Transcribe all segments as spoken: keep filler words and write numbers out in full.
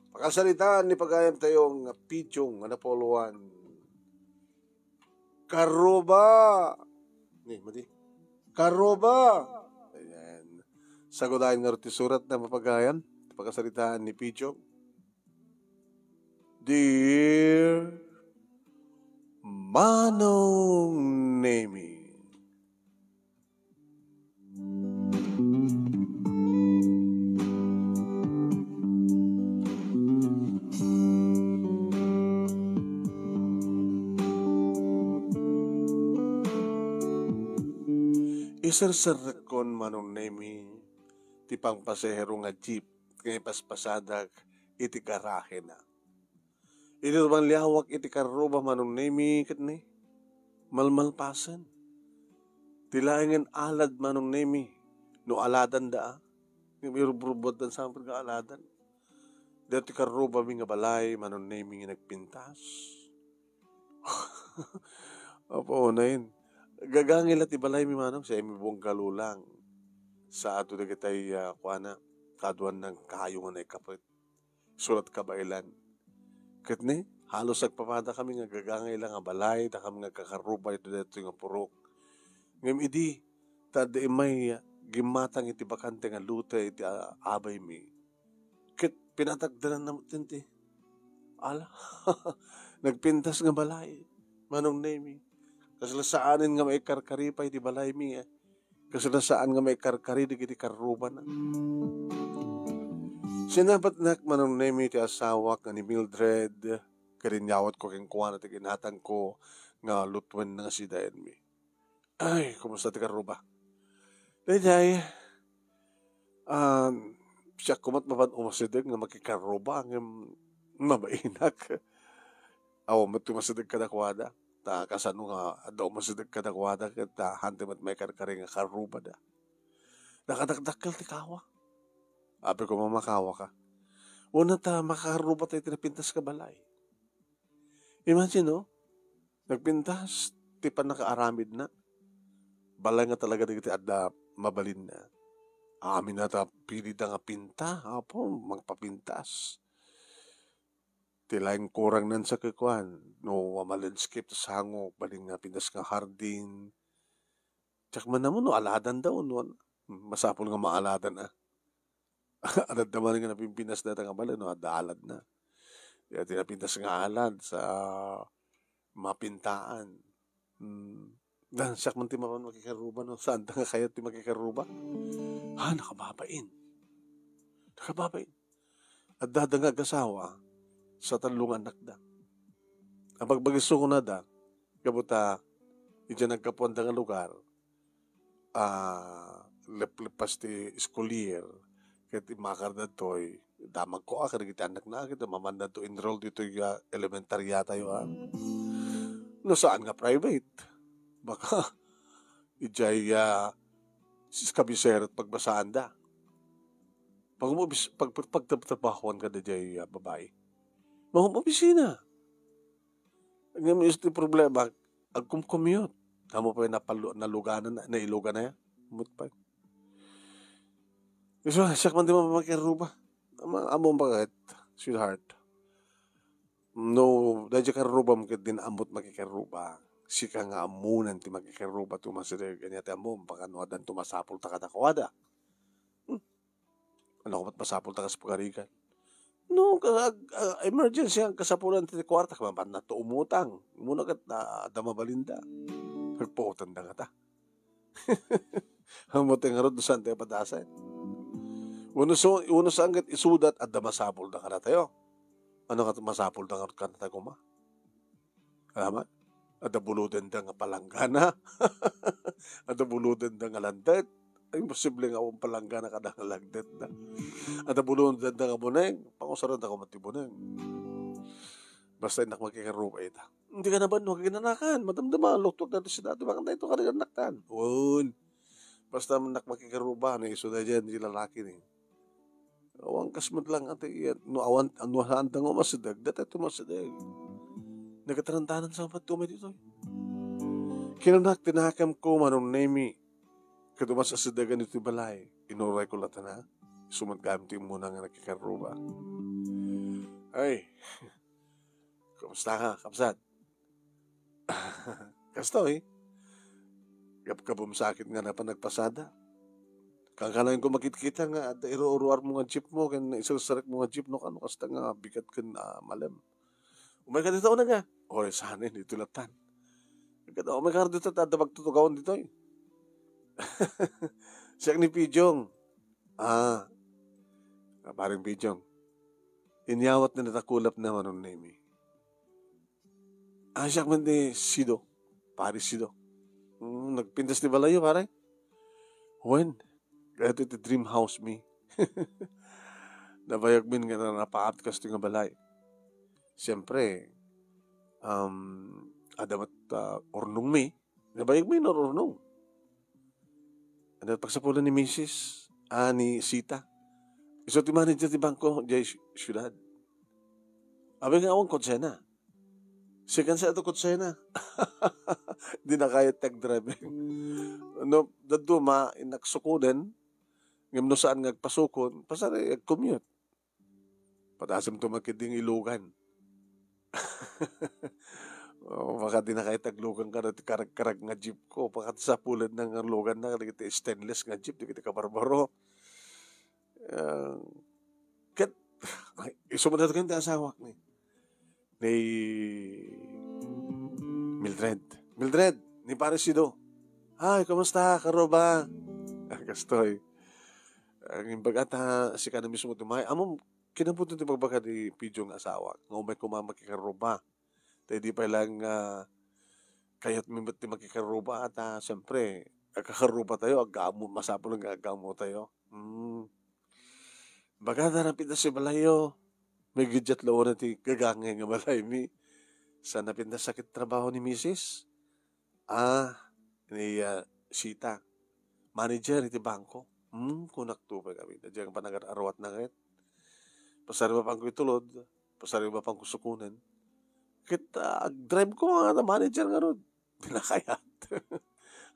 Pakasaritaan ni pagayam tayo nga pichong nga napuluan. Karuba! Ni, madi. Karuba! Ayan. Sagudayan nga ti surat na mapagayam. Pakasaritaan ni pichong. Dear Manong Nemi. Iserserrekkon, Manong Nemi, ti pangpasahero nga jeep nga ipaspasadak iti garahena. Idi rumanliawak iti karruba, Manong Nemi, ket ni, malmalpasen. Ti laengen alad, Manong Nemi, no aladanda, a. Ngem irubrubbuatdan sa nga aladan. Daytoy karrubami nga balay, Manong Nemi, nga nagpintas. Apo, unayen. Gagangay la ti balaymi, Manong, sa imi bungkalo lang. Sa ato dagitay, ah, kuana, kaduan ng kayo nga naikapit. Surat kabaelan. Ket ni, halos agpapadakami nga gagangay la nga balay, dakami nga agkakarruba iti daytoy nga purok. Ngem idi, ta adda immay gimmatang iti bakante nga lote iti, ah, abaymi. Ket pinatagdanan na met ti, ala, nagpintas nga balay, Manong Nemi. Kasla saanen nga maikarkari pay ti balaymi, eh. Kasla saan nga maikarkari dagiti karrubana. Sinapatnak, Manong Nemi, ti asawak nga ni Mildred, ket inyawatko kenkuana ti kinatangko nga lutuen nga sidaenmi. Ay, kumusta ti karruba? Daydiay, um, siak koma met mapan umasideg nga makikarruba, ngem mabainak. Awan met umasideg kadakuada. Ta kasano nga adda umasideg kadakuada, ket ta hantay met maikarkari nga karrubada. Nakadakdakkel ti kawa. Apay koma, makawa ka. Una ta makakarruba tayo ti napintas nga balay. Imagine, no? Nagpintas ti pannakaaramidna. Balay nga talaga dagiti adda mabalinna. Amin a ta pilida nga pinta, apo, magpapintas. Ti laeng kurangnan sa kekuan, no, ma-landscape ti sango, balin nga pintas nga hardin. Diak man ammo no aladanda wenno, masapul nga maaladan, a. Adda man nga napimpinas dayta nga balay no adda aladna. Ti napintas nga alad sa mapintaan. Hmm. Dan, siak man ti mapan makikarruba, no? Saanda nga kayat ti makikarruba? Ha, nakababain. Nakababain. Addada nga agasawa sa tallo nga annakda. Abagbagis kunada, gapu ta idiay naggapuanda nga lugar, ah, lep-, lepas ti school year, ket immakarda ditoy, damagko a kadagiti annakna, ket mamandanto enroll ditoy, ah, elementarya tayo, a. No saan nga private, baka idiay, ah, sis kabisera ti pagbasaanda. Pag-, pag-, pagtrabahoan kada diay, ah, babai. Mangum-opisina. Ngem isu ti problema, agkumkumyot. Ammo pay napalu-, naluganan, nailugan na ya. Mut pay. Isu, siak man ti makikarruba. Ama, ammo bakit, sweetheart? No, daydiay karrubam ket di ammot makikarruba. Sika nga ammonan ti makikarruba, tumasideg. Ania ti ammom, baka no addanto masapulta kadakuada. Hmm. Ano ko met masapulta kas pagarigan? No, ka-, ag-, ah, emergency ang kasapulan ti kuarta, mapanna to umutang. Muna ket na, adda mabalinda. Nagpautangda ngata. Ammo ti ngarud, no saan tayo padasen? Uno so, uno saan ket isudat, adda masapulda kadatayo. Ano ket masapulda ngarud kadatayo koma? Alam mo? Adda bulodenda nga palanggana. Adda bulodenda nga landet. Ay, imposible nga awan palanggana kada nga landet na. Adda bulodenda nga buneng. Pangusaranda ko met ti buneng. Basta innak makikarruba ita. Hindi ka na ba, no, ginanakan? Madamdama, luktok na to si dati. Bakit na ito ka rin anak tan? Wen. Basta innak makikarruba, no, isu na dyan, di lalaki ni. Awan kas met lang ati iyat. No awan, no saan ta nga umasideg, dati ito umasideg. Nagatarantanan sa ba't tumay dito? Kinanak tinakam ko, Manong Nemi. Kadumas asidegan iti balay, inuray ko latana. Sumat gam ti umuna nga nakikarruba. Ay, kumusta ka, kabsat? Kastoy, gapgapum sakit nga napan nagpasada. Kankanayon ko makitkita nga adda iruruar mo nga jeep mo, ken iserserek mo nga jeep no, kano kasta nga bigat ken, ah, malem. Umay ka dito, una nga. Oy, saan yun? Ito latan. Kada umay ka dito, tada pagtutugawan dito eh. Siya ni Pijong. Ah, ah, paring Pijong. Inyawat na natakulap na manon nemi. Ah, siya man di Sido. Pare Sido. Mm, nagpintas ti balayo, pare. Wen, kaya ito ti dream house mi. Nabayag min nga napaat kas ti nga balay. Siyempre, um, adamat uh, urnong mi. Nabayag mi nga urnong. Ano pagsapulan ni Misis? Ah, ni Sita. Isu ti manager ti bangko, jay sy-, syudad. Abi nga awan kotsena. Sikan sa ito kotsena. Di na kaya tag driving. No, daduma, inaksukoden, ngem no saan nga agpasukon, pasari agcommute. Padasem to makiding ilugan. Oh, baka di na kaya taglugan ka na ti karag-karag nga jeep ko. Baka ti sapulan na nga lugan na, dagiti stainless nga jeep, dagiti kabarbaro. Ah, ket, ay, isu man ti asawak ni, ni Mildred. Mildred, ni Pare Sido. Ay, kumusta? Karuba? Ah, kastoy. Ang imbaga ta, sika na mismo ti umay. Amo, kinabuto ti pagbaga ni Pidyo nga asawa. Nga umay kuma makikaruba. Tay di pa lang, ah, kayat mi met ti makikaruba. At, ah, siyempre, agkakaruba tayo, agamo, masapul nga agamo tayo. Hmm. Baga na napintas ti balayyo. May gidyat lawan ti gagangay nga balay mi. Sa napintas sakit trabaho ni misis. Ah, ni, ah, Sita. Manager iti bangko. Hmm, kunak to pay kami. Diyan panagar-aruat na ket. Pasariba pang ko itulod. Pasariba pang ko sukunen. Ket, ah, ag-drive ko nga na manager nga rod. Di na kayat.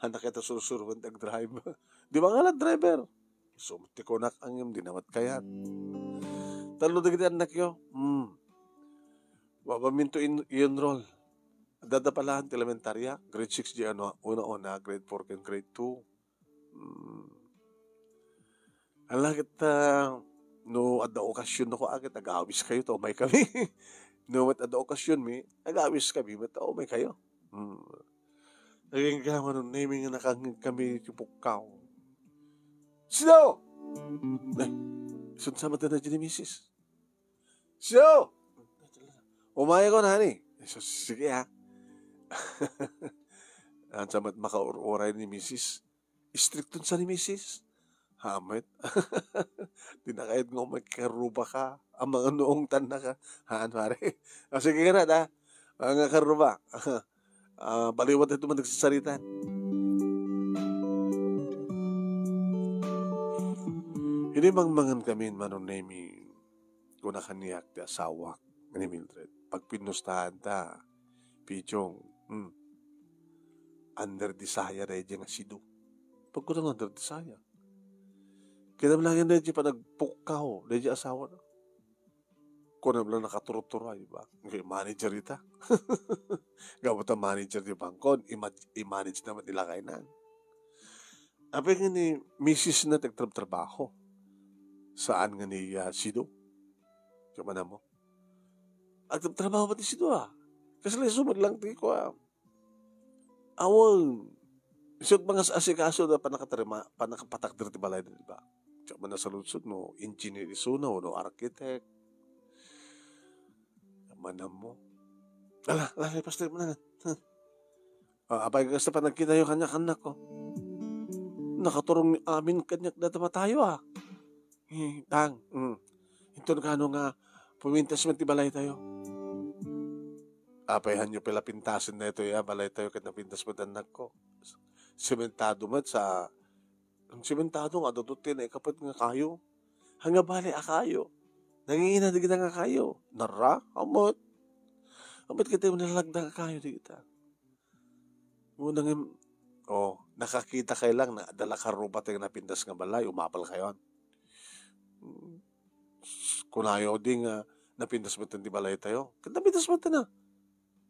Anak ita sursuro ken ti agdrive. Di ba nga lang driver? So, ti kunak angem, di namat kayat. Tallo dagiti annakyo. Hmm. Wa ba minto in-, i-enroll? Adda palahan ti elementarya, grade six di ano, una-una, grade four ken grade two. Hmm. Ala ket, ah, no adda okasyon ako, ah, ket agawis kayo, ta umay kami. No met adda okasyon mi, agawis kami, met ta umay kayo. Hmm. Naging kamanon, naming nga nakangeg kami ti pukkaw. Sino? Ay, isu ti sa mata na dyan ni misis. Sino? Umay ko na, honey. So, sige, ha. Ang sa mat makaur-uray ni misis. Istrikton sa ni misis. Hamet. Di na kayat nga umay karuba ka. Ang mga nuong tan na ka. Haan, pare. Ah, sige ka na, da. Mga karuba. Ah, baliwat ito man nagsasarita. Idi mangmangan kami, Manong Nemi, kuna kaniak ti asawak, ni Mildred. Pagpinnustahan ta, Pijong, hmm. Under desire daydiay nga sidu. Pagkuna nga under desire. Kinablangan daydiay panagpukkaw, daydiay asawa na. Kuna bala nakaturuturo, ay ba? Ngay manager ita. Gapu ta manager di bangkon, i-, i-manage naman nila kainan. Apay nga ni misis na nagtrabtrabaho. Saan nga ni, ah, sidu? Kaya man mo. Agtrabtrabaho ba ti sidu, ah? Kasi lang sumod lang ti ko, ah. Awan. Isut mga asikaso na panakatarima, panakapatakder ti balay, di ba? Kaya man nasaludsod no engineer isu na, no architect. Manam mo. Ala, ala, ala, pastor mo na nga. Huh. Ah, apay, kasta pa nagkitayo kanya, kanak ko. Nakaturong ni amin kanya, data matayo, ah. Eh, tang, mm. Ito na kano nga, pumintas man ti balay tayo. Apay, hanyo pala pintasen na ito, ya, balay tayo, ket napintas mo, anak ko. Sementado met sa, ang sementado nga, dudot ti naikapet nga kayo. Hanga bali a kayo. Nangingina di kita nga kayo. Nara, amot. Amot kita yung nalagda nga kayo di kita. Ngunang, oh, nakakita kayo lang na dala karuba tayo napintas nga balay, umapal kayo. Mm. Kunayo di nga, Napintas met ti balaytayo. Ket napintas met na.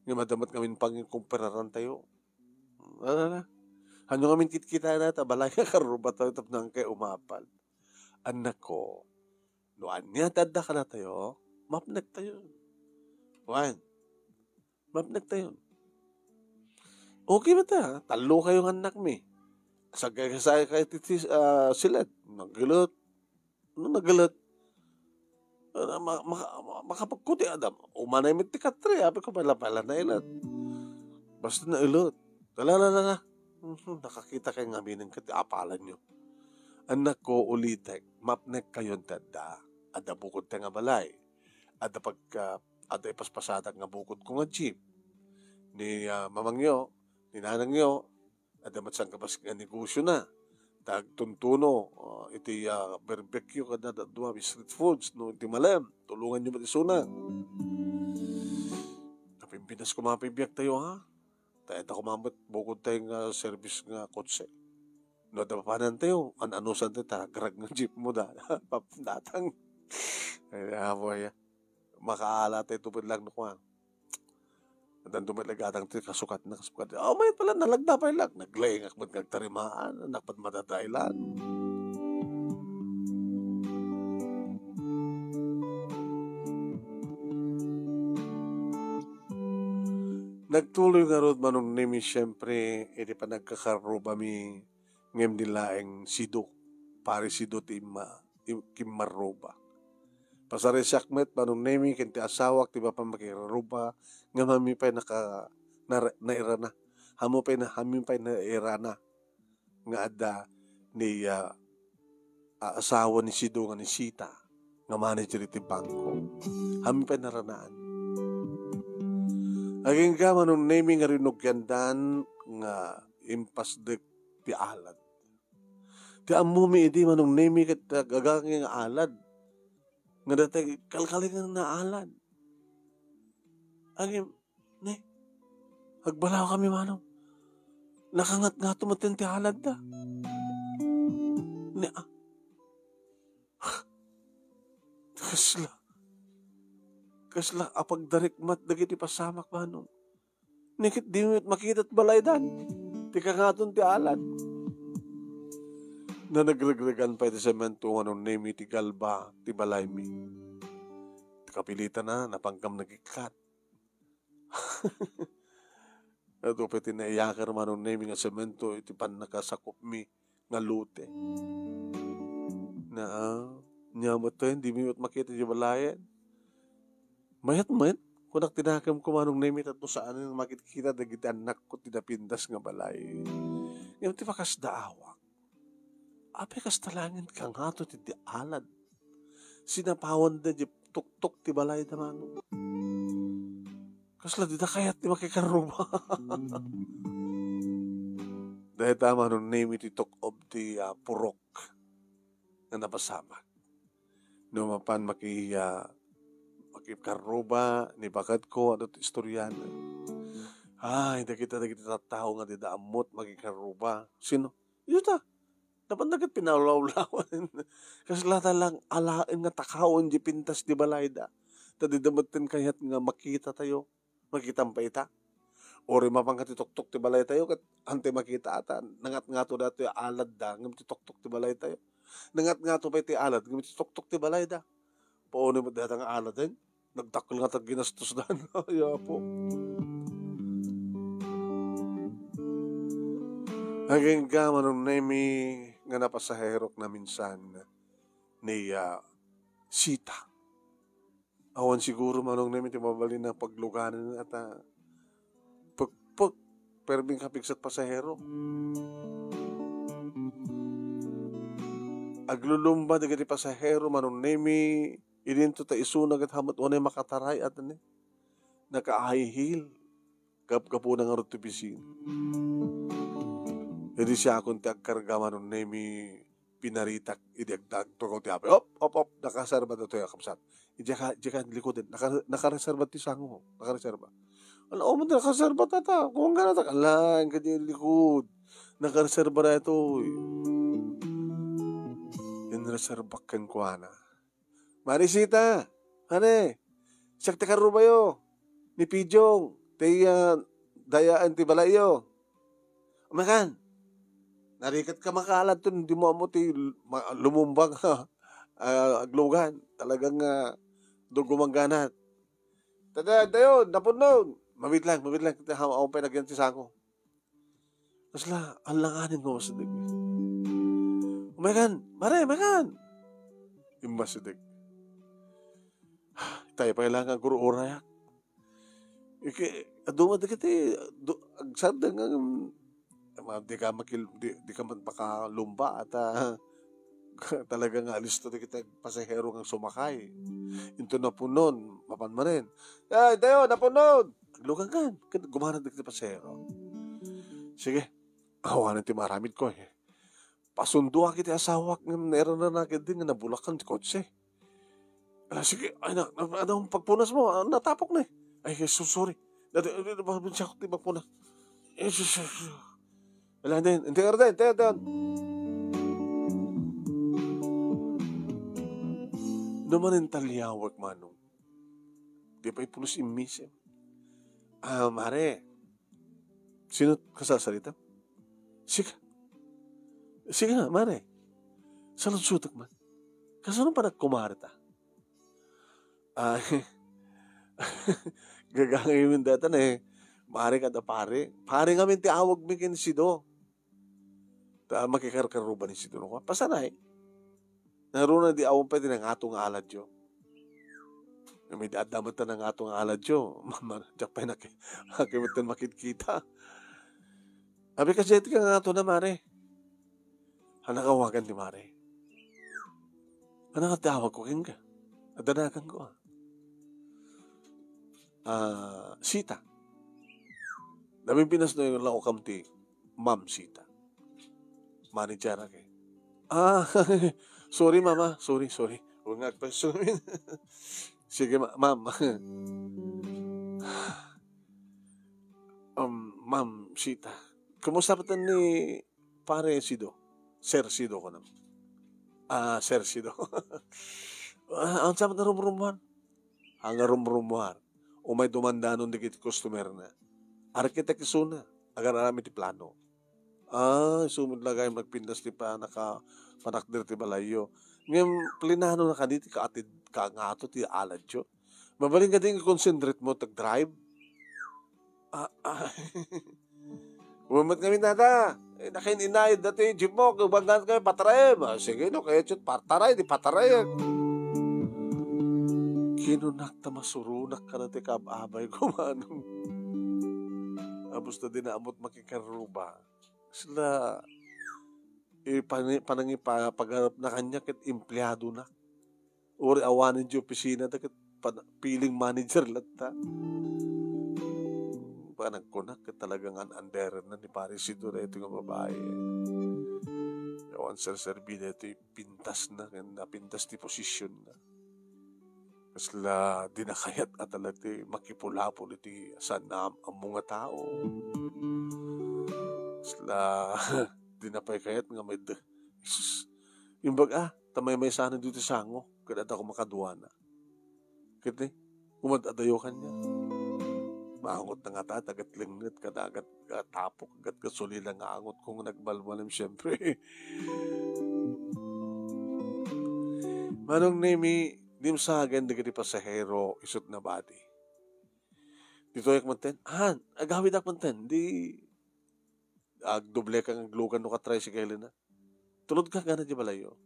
Nga madamot ngamin panginkumpararantayo. Ala, ala. Hanyo ngamin kitkitana ta balay nga karrubatayo tapno kay umapal. Annakko, no ania ti adda kadatayo, mapnektayo. Wen, mapnektayo. Okay ba ta? Tallo kayo nga annakmi. Sagkay-sagkay ti, ti, ah, silet. Nagilot. No nagilot. Ah, ma-, maka-, ma-, makapagkuti adam. Umanay met ti katre, apay ko pala-pala na ilot. Basta na ilot. Tala, la, la, la. Mhm, nakakita kay ngamin ket apalan nyo. Annakko, ulitek, mapnek kayon ti adda. Adda bukod ta nga balay. Adda pagka, adda ipaspasadak nga bukod ko nga jeep. Ni, ah, mamangyo, ni nanangyo, adda met sangkabas nga negosyo na. Ta agtuntuno, ah, iti, ah, barbecue kada dadua, street foods, no, iti malem. Tulungan nyo met isuna. Napimpinas ko mga pibiyag tayo, ha? Ta ita koma met bukod tayo nga service nga kotse. No, adda papanantayo, an-anusan ti ta, grag nga jeep mo da. Pap-, datang. Ay, apo, ya. Makaala tayo tubad lang no kuan. Addan dumet lagatang ti kasukat na, kasukat. Oh, may pala, nalagda pa ilak. Naglengak met nga agtarimaan, anak pat madadailan. Nagtuloy ngarud, Manong Nemi, siyempre, iti panagkakarrubami, ngem di laeng sido, pari sido ti imma-, im-, kimmarruba. Pasarisiak met, Manong Nemi, ken ti asawak ti mapan makirruba, ngem hammi pay naka-, nare-, nairana. Hammo pay na, hammi pay nairana nga adda ni, ah, a-, asawa ni Sido nga ni Sita, nga manager iti bangko. Hammi pay naranaan. Agingga, Manong Nemi, nga rinugiandan nga impasdek ti alad. Ti ammomi idi, Manong Nemi, ket ag-, agangay nga alad. Nga dayta kalkalingan nga alad. Agim-, Ne, agbalaw kami, Manong. Nakangatngato met ti aladda. Ne, ah. Kasla. Kasla a pagdarikmat dagiti pasamak, Manong. Ne ket dimi met makita ti balaydan. Ti kangaton ti alad. Nanagregregan pay ti semento, Manong Nemi, ti galba ti balaymi. Kapilitana, napankam nagikkat. Adu pay ti naiyakar, Manong Nemi, nga semento iti pannakasakupmi nga lote. Na, ah, nia met, dimi met makita di balayen. Mayat met, kunak ti nakemko, Manong Nemi, tapno saan nga makitkita dagiti annakko ti napintas nga balay. Ngem ti pakasdaawak, apay kasta laeng kangato ti, ti alad? Sinapawanda di tuktok ti balayda, Manong. Kasla dida kayat ti makikarruba. Dayta, Manong Nemi, ti tok-ob ti, ah, purok nga napasamak. No mapan maki-, ah, makikarruba ni baketko, adu ti istoriana. Ay, dagita, dagiti tattao nga dida ammot makikarruba. Sino? Ita. Napan dagit pinalawlawan. Kasla ta lang alaen nga takaon di pintas di balayda. Ta dida metten kayat nga makita tayo. Makitam pay ita. Uray mapan nga ti tuktok ti balaytayo, ket ante makita ata, nangatngato daytoy aladda, ngem ti tuktok ti balaytayo. Nangatngato pay ti alad, ngem ti tuktok ti balayda. Paunay met dayta nga aladen. Nagdakkel nga ta ginastos dan. Ay, Apo. Agingga, Manong Nemi, nga napasaherok na minsan ni, ah, Sita. Awan siguro, Manong Nemi, ti mabalin a pagluganan ata. Pekpek, permi nga pigsa ti pasahero. Aglulumba dagiti pasahero, Manong Nemi, idinto ta isuna ket hamet unay makataray, ata ni. Naka-high heel. Gapgapuna ngarud ti opisina. Idi siakon ti agkarga, Manong Nemi, pinaritak idi agdagtugaw ti apoy. Op, op, op, nakaserba daytoy a kabsat. Diak, diak likoden. Naka-, nakareserba ti sango. Nakareserba. Ala, o, nakareserba tata. Kung gana ta, ala, ang kadi likod. Nakareserba daytoy. Inreserba kenkuana. Marisita, ane, Siak ti karrubayo, ni Pijong, ti, ah, dayaan ti balayyo. Umekan, nariketka makaaladto, dimo ammo ti ma-, lumumba nga, ah, aglugan. Talagang, ah, dugo mangganat. Tada, dayon, napunnon. Mabitlang, mabitlang. Iti ham-, awan pay nagyan ti sango. Kasla, alanganin nga umasideg. Umekan, mare, umekan. Immasideg. Itay pay lang nga agururayak. Iki, adu met dagiti, du-, agsardeng nga, mm, ma-, di ka makil-, di, di ka man makalumba, at, ah, talaga nga alisto dagiti pasahero nga sumakay. Into napunnon, mapan manen. Ay, dayon, napunnon! Aglugan kan, ket gumana dagiti pasahero. Sige, awanen ti maaramidko, eh. Pasundoak iti asawak ngem nairana ketdi nga nabulakan ti kotse. Ah, sige, ay, na, na, ano, pagpunas mo, ah, natapok na eh. Ay, so-, sorry. Dati, eh, eh, probinsya ko, di pagpunas. Eh, sus, sus, sus. Wala din. Hindi ka rin, hindi, hindi. Naman ang talyawak, Manong. Di pa ipulos immisem. Ah, mare. Sino kasasarita? Sige. Sige nga, mare. Saludsutek man. Kasano pa nagkumare ta? Ah, gagangay min data na eh. Mare kada pare. Pare ngamin ti awag mi ken Sido. Ta makikarkaruba ni Sido no. Pasanay. Naruna di awan pay ti nangato nga aladyo. Ngem idi adda met ta nangato nga aladyo, mama, diak pay naki-, nakimetten makitkita. Abi, kasta ti kangato na, mare. Anak, awagan ti mare. Anak, ti awag ko kenka. Adanagan ko, ah. Ah, Sita. Namin pinas na yung laukam ti Ma'am Sita. Manager ake. Ah, sorry, mama. Sorry, sorry. Huwag nga agpasunod. Sige, ma-, ma'am. Um, Ma'am Sita. Kumusta pa ni Pare Sido? Sir Sido ko naman. Ah, Sir Sido. Ah, ang sabi na rumrumuar? Ang rumrumuar. Umay dumandanon dagiti customer na. Arkitek isuna. Agar-aram iti plano. Ah, isu met laeng nagpintas ti panaka-, panakder ti balayyo. Ngem, plinano na kadi ti kaatid, kangato ti aladyo. Mabalin kadi nga concentrate mo, tag-drive? Ah, ah. Umat kami, nada. Eh, nakin inayad dati, jeep mo, kung banggan kayo, patarayan. Ah, sige, no, kaya chut, pataray, di patarayan. Kinunak ta masurunak ka na ti kaab-abay ko, manong. Abus na din amot makikaruba. Sila, eh, pani-, panangipa-, pagarap na kanya ket empleyado na. Uri awanen di opisina da ket pan-, piling manager latta. Panagkunak ket talagang an-underen na ni Pare Sidor ito nga babae. Awan serserbi na ito, pintas na, ken napintas ti posisyon na. Kasla di na kayat a talaga ti makipulapol iti saan nga am-, ammo nga tao. Kasla di na pay kayat nga med-, Jesus, imbag a, ta maymaysanen ditoy sango, ket adda ko makaduana. Ket ni, umad-adayo kaniak. Maangot na nga ta, dagat lengnget, kada agat, agat tapok, agat gasolina nga angot kong nagbalbalem, siyempre. Manong Nemi, dimsagen dagiti pasahero, isut na bati. Ditoy ak manten, han, agawidak manten, di agdoble ka nga aglugan no ka-tricycle na. Tulod ka gana di balayo.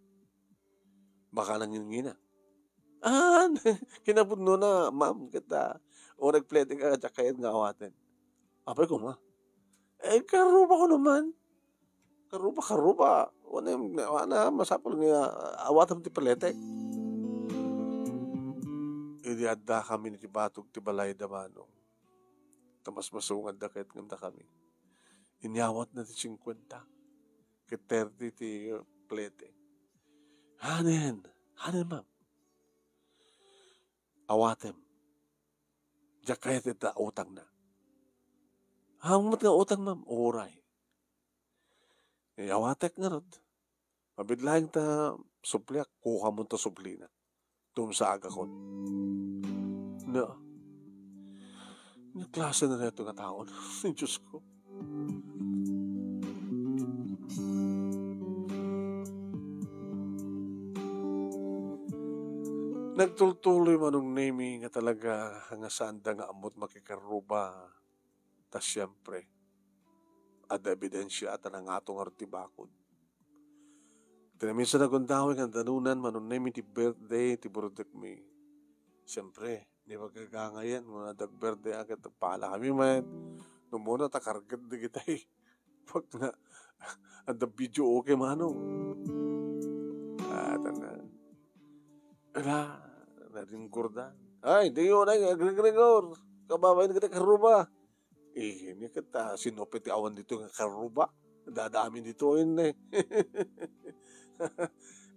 Baka nangingina. Ah, kinapudno na, ma'am, kita. O nagplete ka, diak kayat nga awaten. Apay ko, ma? Eh, karuba ko naman. Karuba, karuba. Wala, wala, masapul nga awaten ti plete. Idi adda kami iti batog ti balay da manong. Ta mas masungad da ket ngem da kami. Inyawat na ti singkuenta. Ket thirty ti plete. Hanen, hanen, ma'am. Awatem. Diak kayat ita utang na. Haanmo met nga utang, ma'am? Uray. Eh, awatek ngarud. Mabit laeng ta supliak, kukamon ta suplina. Tumsa agakon. Ania klase na reto nga taon? Diyos ko. Nagtultuloy Manong Nemi nga talaga nga saanda nga ammot makikarruba. Ta siempre, adda ebidensia ta nangato ngarud ti bakod. Ti naminsan a gundaway nga danunan, Manong Nemi, ti birthday ti burudekmi. Siempre, di ba gagangayan, no, adda birthday, a, ket pala kami met. No, muna ta karged dagitay. Pag na, adda video okay, Manong. Ah, tana. Ala, naringgurdan. Ay, di yun, ay, agringgringgor. Kababain kita karuba. Eh, ni kita, sinupit ti awan dito nga karuba. Dadamin dito, yun, eh.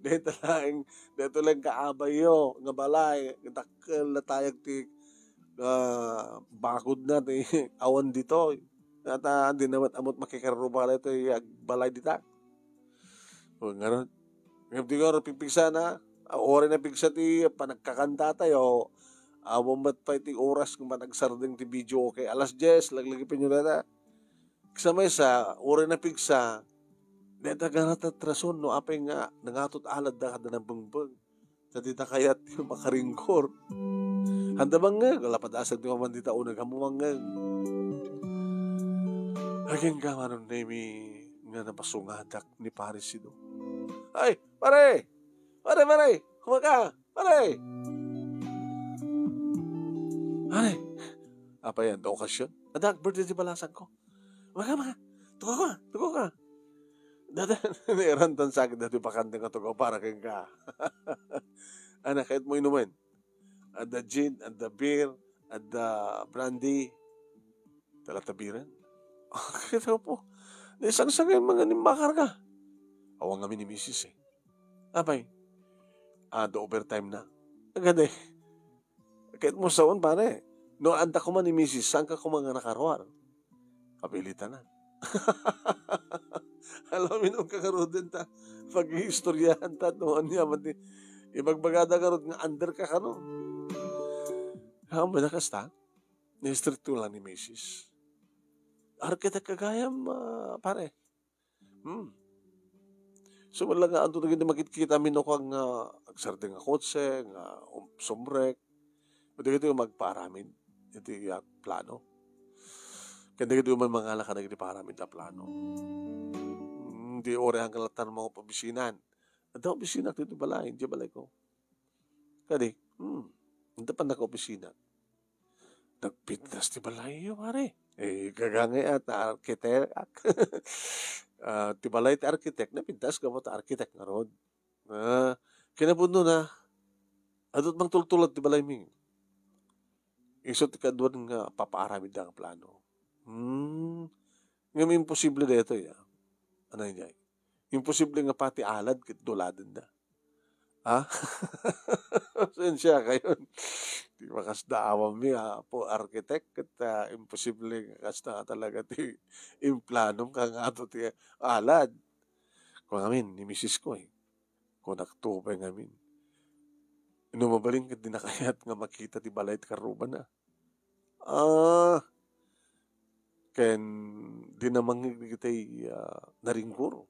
Dito lang, dito lang kaabayo, nga balay, dakkel na tayag ti, ah, bakod na, ti awan dito. At, ah, di naman amot makikaruba na ito, eh, agbalay dita. O, ngarud. Ngem di nga pigpigsana, ah, uray napigsa ti panagkakanta tayo, awan met pay ti oras nga managsardeng ti video, okay? Alas dies, laglagipen yo dayta. Sa maysa, uray napigsa, dayta garata ti rason no apay nga nangatot aladda kada nabbengbeng. Ta dita kayat ti makaringkor. Handa mangngeg, lapad asad ti maman dita uneg, ammo mangngeg. Agingga Manong Nemi nga napasungadak ni Pare Sido. Ay, pare! Pare, pare! Kumaka! Pare! Pare! Apay, adda okasyon? Adda birthday ti balasangko. Maka, maka! Tugaw ka! Tugaw ka! Dada, nairantan sa akin dati bakante nga tugaw para kenka. Anak, kayat mo inumen? Adda gin, adda beer, adda brandy. Talatabiran. Kita po. Di sangsangay mga nimbakar ka. Awang kami ni misis eh. Apay, adda overtime na. Agad eh. Kahit mo saon, pare. No, adda ko man ni misis, saan ka ko mga nakaruar? Kapilitan na. Alam mo, ka karuden ta. Pag-iistoryahan ta, no, anya man di. Ibagbagada karud nga under ka kano. Haan ba na kasta? Ni-stricto lang ni misis. Arkitek ka gayam, ah, pare. Hmm. So, wala nga, anto dagiti makitkita mi no, kang, ah, agsardeng nga kotse, nga, um, sumrek. Dagiti magpaaramid iti, ah, plano. Ken dagiti man mangala kadagiti paaramid a plano. Hmm, di orehan ka latan mga opisina. Adda opisina dito balay, di balay ko. Kadi, hmm, adda pa naka-opisina. Nagpintas ti balayyo, pare. Eh, gagangay at arkitek. Ah, ti balay ti arkitek, napintas gapu ta arkitek ngarud. Ah, kinapudno na, adut mangtultulad ti balaymi. Isu ti kaduan nga papaaramid nga plano. Hmm, ngem imposible daytoy, ah. Ano, Inday? Imposible nga pati alad ket duladenda. Ah? Sensya kayon. Di makasda awan mi, ah, po architect, ket, ah, imposible nga kasta nga talaga ti implanom ka nga ato ti alad. Kung amin, ni misis ko, eh. Kung nagtubay ngamin. No mabalin ket di nakayat nga makita ti balay ti karrubana. Ah, ken di namangngeg dagiti, ah, naringguro.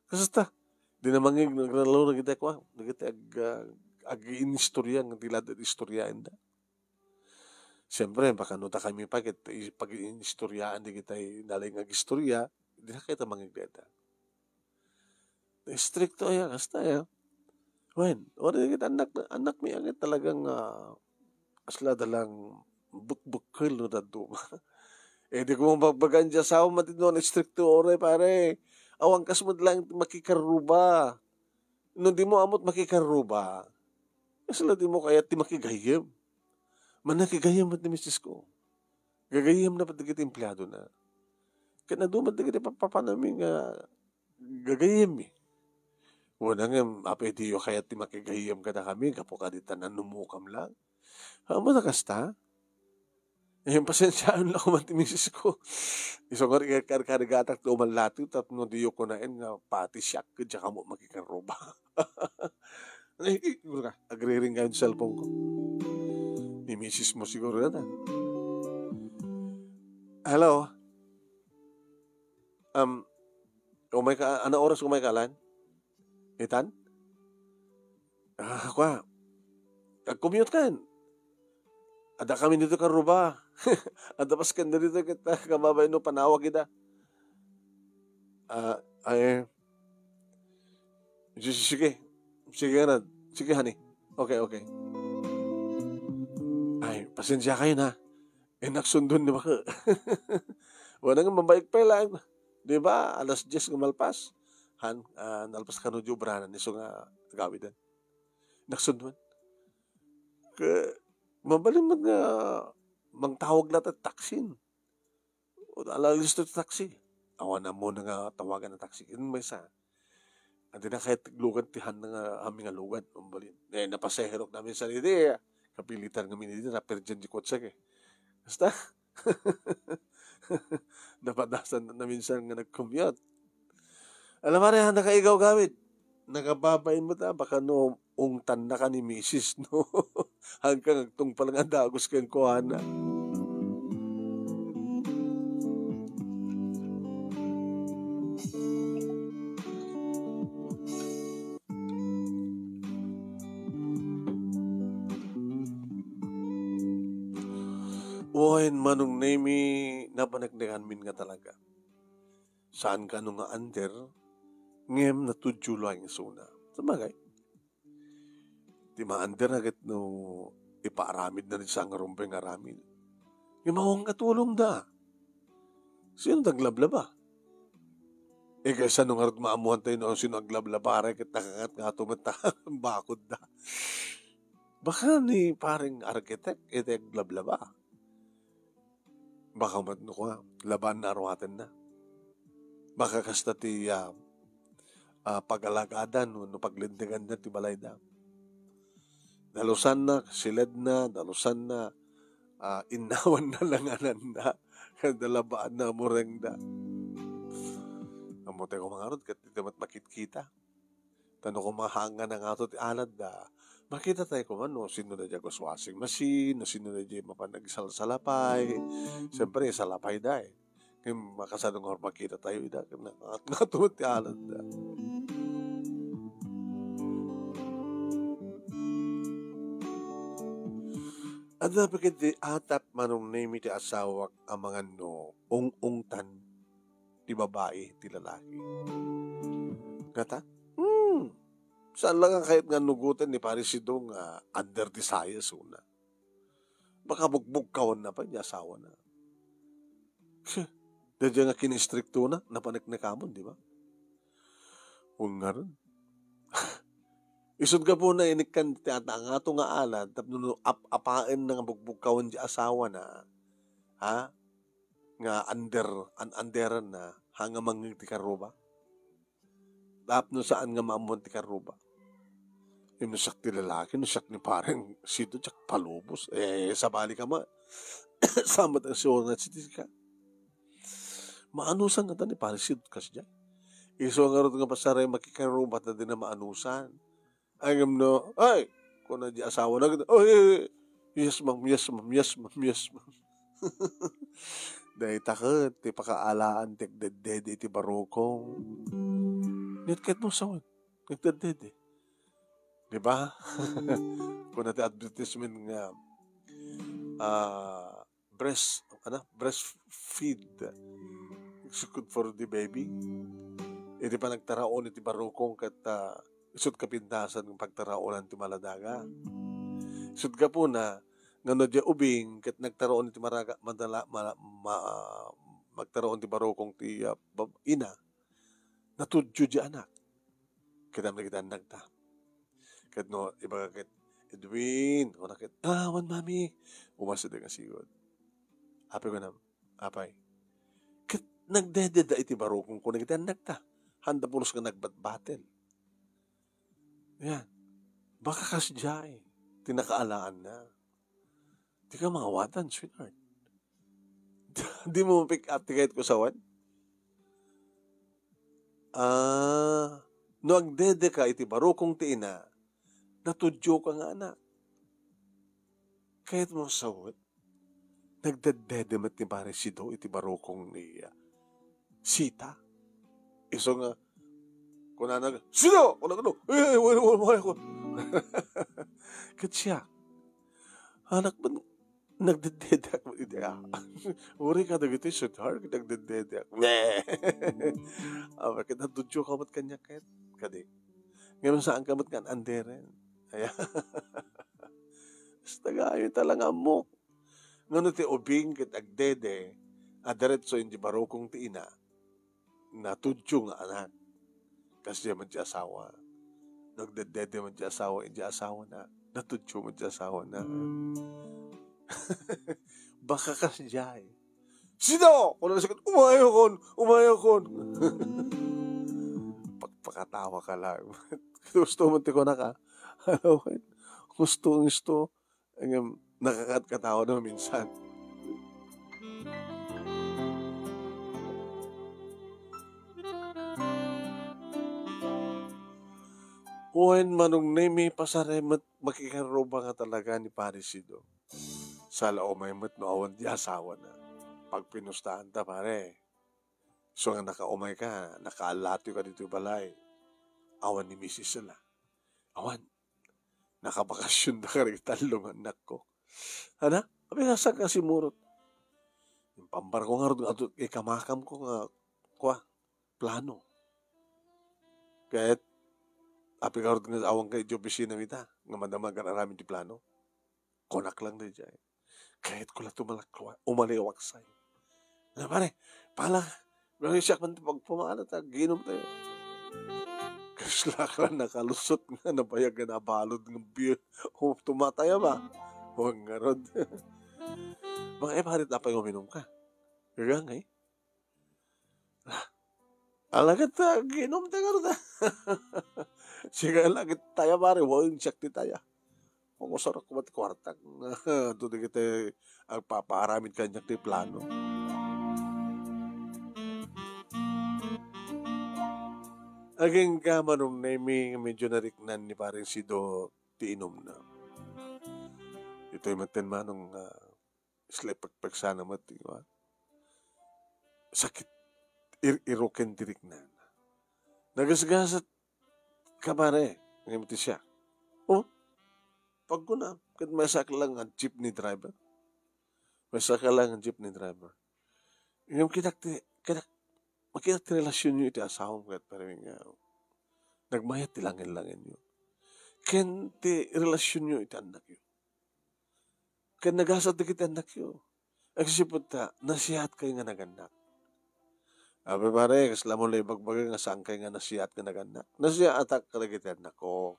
Kasta, di namangngeg nagralo dagiti kua, dagiti ag-, ah, agiinistorya nga di la istoryaenda. Siyempre, baka no ta kami pa ket i-, pag-iinistoryaan dagiti nalaing agistorya, di na kayat a mangngeg dayta. Istrikto aya, kasta aya. Wen, uray dagiti annak-, annakmi ket talagang, ah, kasla da lang bukbukkel no dadduma. Eh, di ko mabagbagaan ti asawa, mati no, istrikto uray, pare. Awan kas met lang makikarruba. No di mo ammot makikarruba, kasla di mo kayat ti makigayyem. Mannakigayyem met ni misis ko. Gagayyemna pay dagiti empleadona. Ket adu met dagiti papapanami nga gagayyemmi. Wen, ngem apay diyo kayat ti makigayyem kadakami gapu kadi ta nanumokam lang? Ammom a kasta? Eh, pasensiaen la koma ti misis ko. Isu nga ikarkarigatak ti umallato tapno diyo kunaen nga pati siak ket diak ammo makikarruba. Ay, ay, agriring kayo ti cellphone ko. Misis mo siguro yun, ah. Hello? Um, umay ka, ano oras umay ka, Alan? Itan? Ah, kwa. Ag-commute kan. Adda kami dito karuba. Adda pas kan dito kita, kababain no panawag ida. Ah, ay, sige, sige. Sige na. Sige, honey. Okay, okay. Ay, pasensya kayo na. Eh, nagsundon ni baka. Wala nga, mabait pa lang. Di ba? Alas diyes nga malpas. Han, ah, nalpas kano di obranan, iso nga agawidan. Nagsundon. Ke, mabalin man nga mangtawag latta taksin. O, ala, listo ti taxi. Awan ammo na nga tawagan a taxi. Ket maysa, adi na kayat ti lugan ti han nga amin nga lugan, umbalin. Eh, napasaherok namin sa idi, kapilitan ngamin idi, napirdian di kotse, eh. Basta, napadasan na minsan nga nag-commute. Alam mo, Maria, nakaigawgawid. Nakababain mo ta, baka no, ungtan na ka ni misis, no? Hanggang agtungpal nga dagus kenkuana. Wen, Manong Nemi, napaneknekanmin nga talaga. Saan kano nga under, ngem natudyo laeng isuna. Sabagay, ti ma-under na ket no ipaaramid na rin sa nga rumbeng aramid. Ngem awan nga tulong da. Sino daglablaba? Eh, kaysa no ngarud maamuan tayo no sino aglablaba, aray ket nakangat nga ato met ta bakod da. Baka ni pareng architect, iti aglablaba. Baka met no kua, laban na aruaten na. Baka kasta ti, ah, ah, pagalagadan wenno paglintegan da ti balayda. Dalusanna, siledna, dalusanna, ah, innawanna, langananna, ken dalabaan na amurengda. Ammo tayo kumangarod, ket iti met makitkita. Ta no koma hanggan na ngato ti aladda, makita tayo koma no sino daydiay agas washing machine, no sino daydiay mapan agsalsalapay. Siyempre, salapay da eh. Ngem makasano nga makita tayo ida, ken na-, nga, nga tumet ti aladda. Adda pa ket ti atap, Manong Nemi, ti asawak a mangan no ung-ungtan ti babai ti lalaki. Ngata? Hmm. Saan la nga kayat nga nugoten ni Pare Sido nga under ti size una? Baka bugbugkawanna pay ti asawana. Daydiay nga kinistriktona, napaneknekamon, di ba? Wen ngarud. Isut' gapuna, inikkan ti ata ngato nga alad, tapno no ap-apaenna nga bugbugkawan ti asawana, ha? Nga under, an-, underenna, ha, nga mangngeg ti karruba. Tapno saan nga maammuan ti karruba. Ngem no siak ti lalaki, no siak ni Pareng Sido, diak palubos. Eh, sabali ka ma-, samat ang siwar nga siti ka. Maanusan ngata ni Pareng Sido kasdiay. Isu ngarud nga pasaray makikarruba ta di na maanusan. Ngem no, ay, kuna di asawana, "Oy, oy, oy, yes, ma'am, yes, ma'am, yes, ma'am, yes, ma'am." Dayta ket ti pakaalaan ti agdeddede iti barukong. Ngem ket no, sawen, nagdeddede. Di ba? Kuna ti advertisement nga, ah, breast, ano, breastfeed. It's good for the baby. Iti panagtaraon iti barukong ket, ah, isut' kapintasan nga pagtaraonan ti maladaga. Isut' gapuna, nga no diay ubing ket nagtaraon iti maraga-, madala-, ma-, ma-, magtaraon ti barukong ti, ah, bab-, ina, natudyo diay anak. Kitam dagiti annakta. Ket no, ibaga ket, "Edwin," kuna ket, "Ah, wen, mami." Umas ida nga sigud. Apay, kunam, "Apay." Ket nagdededa iti barukong, kuna iti annakta. Handa pulos nga nagbatbatel. Yan. Baka kasdiay ti nakaalaanna. Di ka mangawatan, sweetheart. Di mo ma-pick up ti kayat ko sawen? Ah, no agdede ka iti barukong ti ina, natudyo ka nga anak. Kayatmo a sawen, nagdeddede met ni Pare Sido iti barukong ni, ah, Sita. Isu nga, kunana, "Sido!" Kunana, "Ay, ay, ay, ay, ay, ay." Ket siak, anak, nagdeddedeak met idi, ah. Uray kadagitoy, sweetheart, nagdeddedeak. Ne. Awa, ket natudioka met kaniak ket, kadi. Ngem saanka met nga an-anderen. Aya. Basta gayo ta lang ammok. Ngano ti ubing ket agdede a diretso iti barukong ti ina, natudio nga anak. Kasdiay met ti asawa. Nagdeddede met ti asawa iti asawana, natudio met ti asawana. Baka kasdiay. "Sino?" Kuna sakit, "Umayokon! Umayokon!" Pagpakatawa ka lang. Gusto mo ti kunaka. Ano, gusto, gusto. Ngem, nakakatkatawa no minsan. Wen, Manong Nemi, pasare met makikarruba nga talaga ni Pare Sido. Sala umay met no awan ti asawana. Pagpinustaanta, pare. So nga nakaumayka, nakaallatoyka ditoy balay. Awan ni misis la. Awan. Nakabakasionda kadagiti tallo nga annakko. Ana, apay nga saanka simurot? Impambarko ngarud nga adu iti kamakamko nga, kua, plano. Ket, apay ngarud nga awanka iti opisinam ita, nga madama nga aramid ti plano? Kunak lang daydiay. Kayatko la tumalakwa-, umaliwaksay. Na, pare, pala, pare, siak man ti pagpamala, ta aginom tayo. Kasla ka nakalusot nga nabayag nga nabalod nga beer. O, tumataya ba? Huwag nga rod. Mga, eh, pare, tapay uminom ka. Gagang, eh. Ala ket, ah, ginom ti ngarud, ah. Sige, ala ket taya, pare, wen siak ti taya. Pangusarok met ti kuartak. Adu dagiti agpapaaramid kaniak ti plano. Agingga, Manong Nemi, nga medyo nariknan ni Pareng Sido ti inumna. Itoy metten, Manong, ah, Isla ipagpagsana met ti, ah, sakit, ir-iruken ti riknana. Nagasgasat ka, pare, ngem ti siak. Oh, pagkuna, ket maysaak lang nga jeepney driver. Maysaak lang nga jeepney driver. Ngem kitak ti, kitak, makitak ti relasyonyo iti asawam ket, pare, nga nagmayat ti langin-langinyo. Ken ti relasyonyo iti annakyo. Ken nagasat dagiti annakyo. Agsipud ta, nasiatkay nga nagannak. Abi, pare, kasla mo la ibagbaga nga saankay nga nasiat nga nagannak? Nasiatak kadagiti annakko.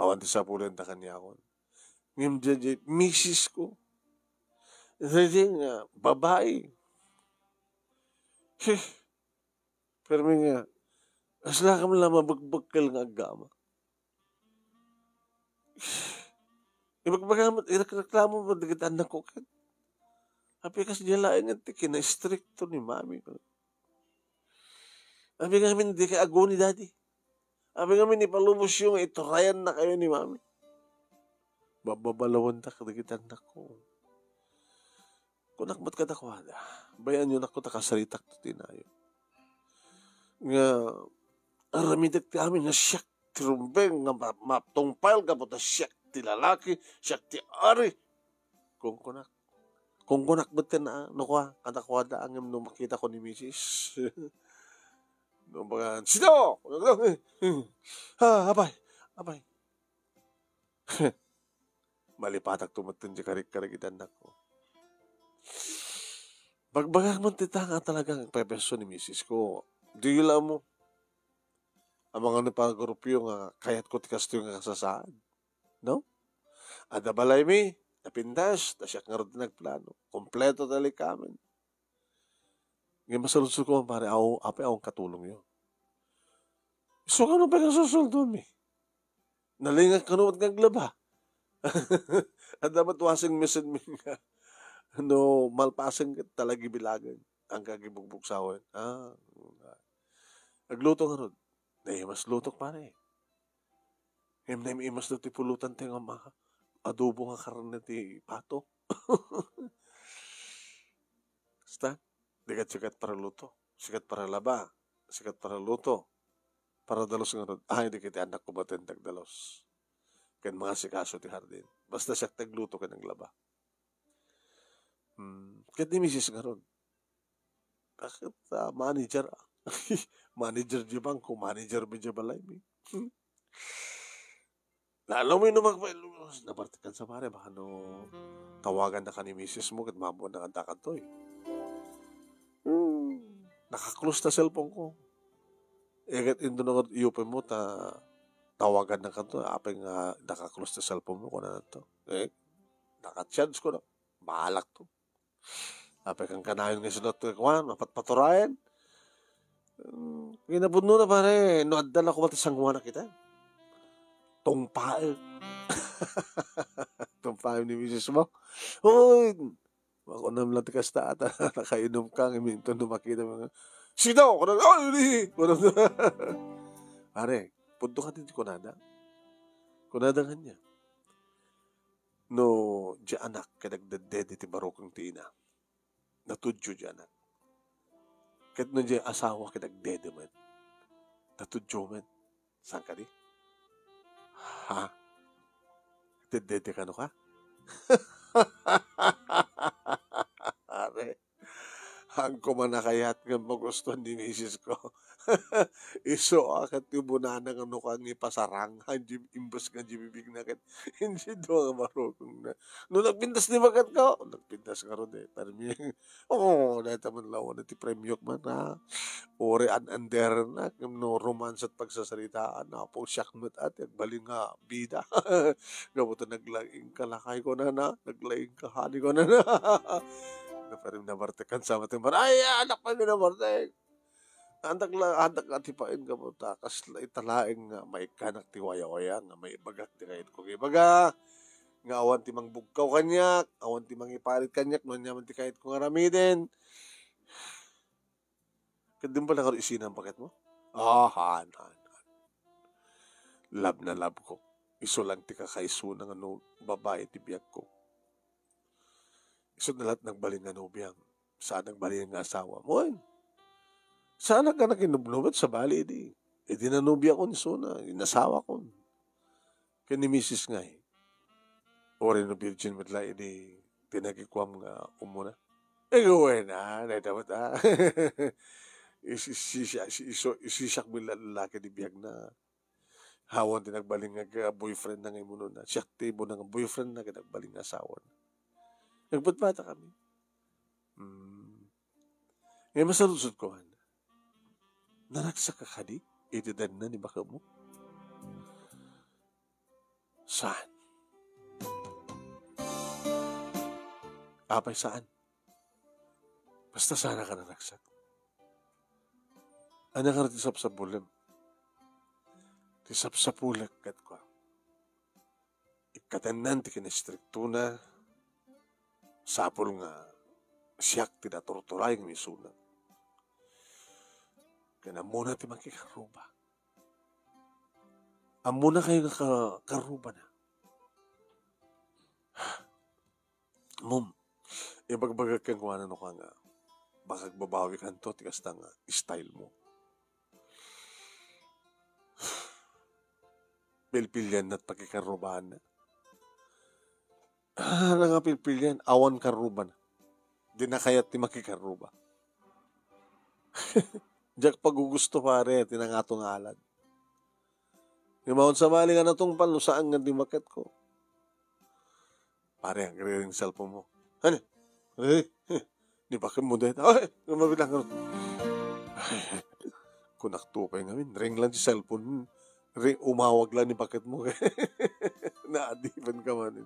Awan ti sapulenta kaniakon. Ngem daydiay misis ko. Daydiay nga babai. Heh. Permi nga, kaslakam la mabegbekkel nga agama. Ireklamo met dagiti annakko ket. Apay kasdiay laeng ti kinaistrikto ni mami. Apay ngamin dikay aguni, daddy? Apay ngamin ipalubosyo nga iturayannakayo ni mami? Bababalawentak dagiti annakko. Kunak met kadakuada, "Bay-anyo nakko ta kasaritak ti nayo. Nga aramidek ti amin nga siak ti rumbeng nga ma-, matungpal gapu ta siak ti lalaki, siak ti ari." Kunkunak. Kunkunak metten, ah, no kua, kadakuada, ngem no makitako ni misis. No, bagan, "Sino?" "Ah, apay, apay." Malipatak to metten ti karik-karik iti annakko. Bagbagak met ti ta nga talagang agpepeso ni misis ko. Diyo la ammo. Amangan ni pagurupyo nga kayatko ti kastoy nga kasasaad. No? Adda balaymi, napintas, ta siak ngarud ti nagplano. Kompleto ti likamen. Ngem masaludsod ko, pare, aw-, apay awan katulongyo? Isu kano pay nga susuldonmi? Nalingak kano met nga aglaba? Adda met washing machine mi nga no malpasen ket talaga bilagen. Angka gibugbugsawen. Ah, agluto ngarud. Naimas lutok, pare. Ngem naim-imas daw ti pulutan ti nga amaha. adobo nga karne ti pato. Basta, di ket sikat para luto, sikat para laba, sikat para luto, para dalus ngarud. Ay, di ket ti anakko baten ti agdalus. Ken mangasikaso ti hardin. Basta siak ti agluto ken aglaba. Hmm, ket ni misis ngarud, ket, ah, manager, ah. Manager di bangko, manager met di balaymi. Lalo mi no magpa-, nabartekan sa pare, baka no tawagannaka ni misis mo, ket mabuan na kanta kanto, eh. Hmm, naka-close ta cellphone ko. Eh, ket inton nga iyupay mo, ta tawagan na kanto, apay nga naka-close ta cellphone mo, kunana to. Eh, naka-charge ko na. Bahalak to. Apay kan kanayon nga isunot nga kuan, mapatpaturayan. Hmm, kinapudno na, pare, no adda la koma ti sangoanak ita. Tungpaek. Tungpaek ni misis mo. Hoy, makunam lang ti kasta ata, nakainom ka, ngamin to, no makita mo nga, "Sino?" Kunam, "Ay, uli!" Kunam, pare, pudno ka ti kunada. Kunada nga niya. No, di anak, ket agdedde ti barukeng ti ina. Natudyo di anak. Ket no di asawa, ket agdede met. Natudyo met. Saan kadi? Ha? Agdedede kano ka? Are. Haan ko man a kayat nga magustuan ni misis ko. Isu a ket ti ubonana nga no kua nga ipasarang, imbes nga di bibigna ket, hindi do nga marunong na. No nagpintas ni baket ko, nagpintas ngarud, eh. Pero mi-, oo, dayta man lawan ti premiok man, ha. Uri an-, under na, no romance at pagsasaritaan, apo, siak met at, agbalin nga bida. Gapu ta naglaing ka lakay ko na na, naglaing ka hani ko na na. Naparim nabartek kan sa mating bar-, ay, anak pa mi nabartek. Andak la, andak nga ti pain gapu ta, kasla ita laeng nga maikkanak ti wayawaya, nga maibagak ti kayat ko nga ibaga, nga awan ti mangbugkaw kaniak, awan ti mangiparit kaniak, no ania man ti kayat ko nga aramiden. Ket di mo pala ngarud isina ang baket mo? Ah, haan, haan, haan. Love na love ko. Isu lang ti kakaisuna nga no babae ti biag ko. Isu na la't nagbalin nga nobiam. Saan nagbalin nga asawa mo, eh. Saan ka nakinubnubet sa bali, di. Idi nanobia ko ni Suna, inasawa ko. Ken ni misis ngay, uray no virgin met la idi tinagikuam nga umuna. Iguway na, naitabat, ah. Isi-, isi-, isi-, iso-, isisiak mo la-, lalaki di biag na. Awan ti nagbalin nga boyfriend na nga imununa. Siak ti ibuna nga boyfriend na, ket nagbalin nga asawa na. Nagbatbata kami. Hmm. Ngay masaludsod ko, han. Naragsak ka kadi? Iti danna ni baket mo? Saan? Apay saan? Basta saan ka naragsak. Ania nga ti sapsapulem? Ti sapsapulek ket kua, ikkatennan ti kinaistriktona, sapul nga siak ti naturturay nga misuna. Ken ammona ti makikarruba. Ammona kayo nga ka-, karrubana. Mom, ibagbagak kenkuana no ka nga, baka agbabawi kanto ti kasta nga style mo. Pilpilian na ti pakikarrubaanna. Ah, nga pilpilian, awan karrubana. Di na kayat ti makikarruba. Diak pagugusto, pare, ti nangato nga alad. Ni maon sa bali nga natungpal, no saan nga di baket ko. Pare, agriring cellphone mo. Ano? Eh, eh, ni baket mo dahil. Ay, nga mabilang ka. Kunak to pay ngamin. Ring lang ti cellphone. Ring, umawag lang ni baket mo. Naadipan ka man.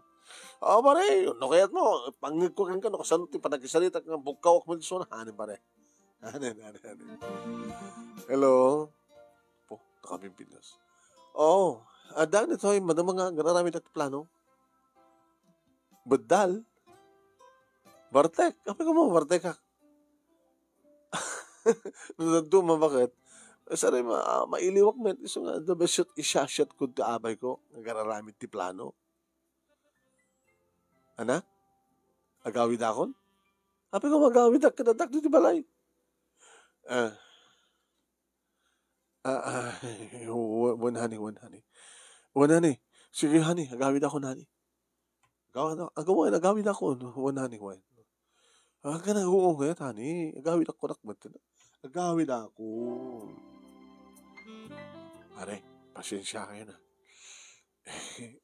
Ah, pare, no kayat mo, pangngeg ko kenka, no kasano ti panagkisalita nga bugkawak mo di sona. Ano, pare? Ano, ano, ano? Hello? Po, nakabimpinas. Oo, adda ni toy, madama nga, gararamid ti plano. Beddal? Bartek? Apay ka mo, bartek ka? No, daduma, baket? Eh, saray ma-, ah, mailiwak met. Isu nga, the best shot, isya-shot ko ti abay ko, nga gararamid ti plano. Anak, agawidakon? Apay nga agawidak ket addak ditoy balay? Ah, ah, ah, wen, wen, honey, wen, honey. Wen, honey. Sige, honey, agawidakon, honey. Agaw-, agaw-, wen, agawidakon, wen, honey, wen. Ah, ka na, oo, kaya, honey. Agawidakon, agawidakon. Pare, pasensiakayo na.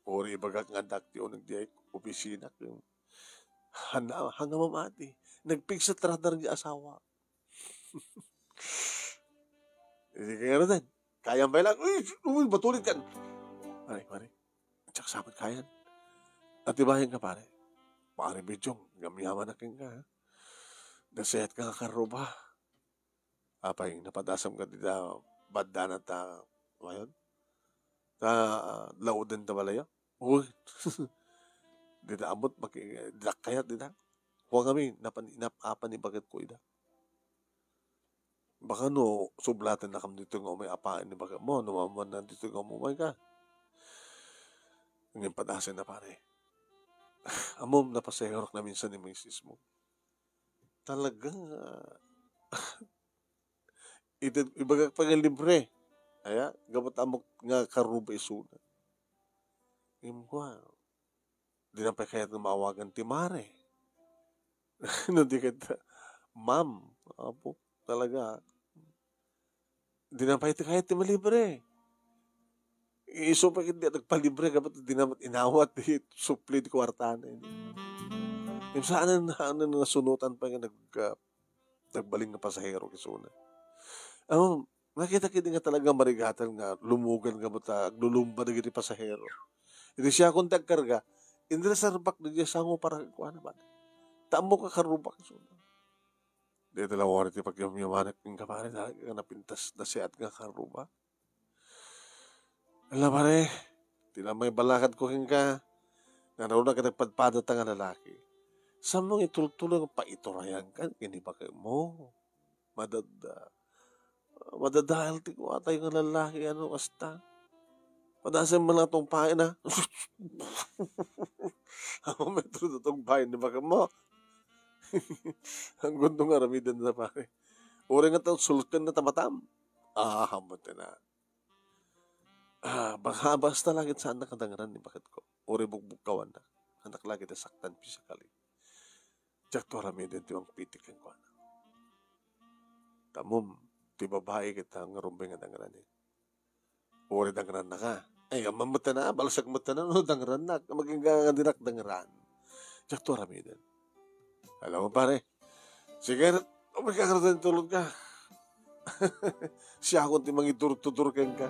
Uray ibagak nga addak ti uneg diay opisina. Haan, haan nga mamati. Nagpigsa ti radar diay asawa. Idi kay ngaruden, kayam pay laeng. Uy, uy, matulikkan. Pare, pare. Diak sa met kayan. Atibayen ka, pare. Pare Bidjong, agyaman-yamanak kenka, ha? Nasayaat ka nga karruba. Apay, napadasem ka dita baddana ta, ngayon? Ta, ah, lauden ta balay, ah? Uy, dita ammot, maki-, dita kayat, dita. Kua ngamin, napan-, nap-, apan ni baketko ida. Baka no, sublatennakam ditoy nga umay apaen ni baketmo, no, mamman na ditoy nga umay ka. Ngem padasen na, pare. Ammom, napasaherok na minsan ni misismo. Talaga, iti, ibagak pay nga libre. Aya, gapu ta ammok nga karruba isuna. Ngem kua, dina pay kayat nga maawagan ti mare. No di ket, ma'am, apo, talaga. Dina pay ti kayat ti malibre. Isu pay ket di nagpalibre, gapu ta dina met inawat ti supli ti kuartana. Ngem saanen, saanen nasunotan pay nga nag-, ah, nagbalin nga pasahero isuna. Ammom, nakita ket nga talaga marigatan nga lumugan nga met aglulumba dagiti pasahero. Idi siakon ti agkarga, inreserbak dagiti sango para kenkuana, pare. Ta ammok a karrubak isuna. Dayta la wari ti pagyamyamanak kenka, pare, talaga nga napintas, nasayaat nga karruba. Ala, pare, ti la maibalakadko kenka, nga ngarud ket nagpadpadata nga lalaki. Saanmo nga itultulo nga paiturayanka ken ni baketmo. Madada-, madadael ti kuatayo nga lalaki, ano, kasta. Padasen man lang tungpaen, ha? Ammom, metro ti tungpaen ni baketmo. Anggunto nga aramiden na, pare. Uray nga ta sulken na ta matam. Ah, ammom ta na. Ah, baka basta la ket saannak a dangran ni baketko. Uray bugbugkawannak. Annak la ket a saktan physically. Diakto aramiden ti mangpitik kenkuana. Ta ammom, ti babai ket a ngarud pay nga dangranen. Uray dangrannaka. Ay, ammom met ta na, balsek met ta na, no, dangrannak. Maginga nga dinak dangran. Diakto aramiden. Alam mo, pare, sige, umay ka, tulod ka. Siakon ti mangiturtudur kenka.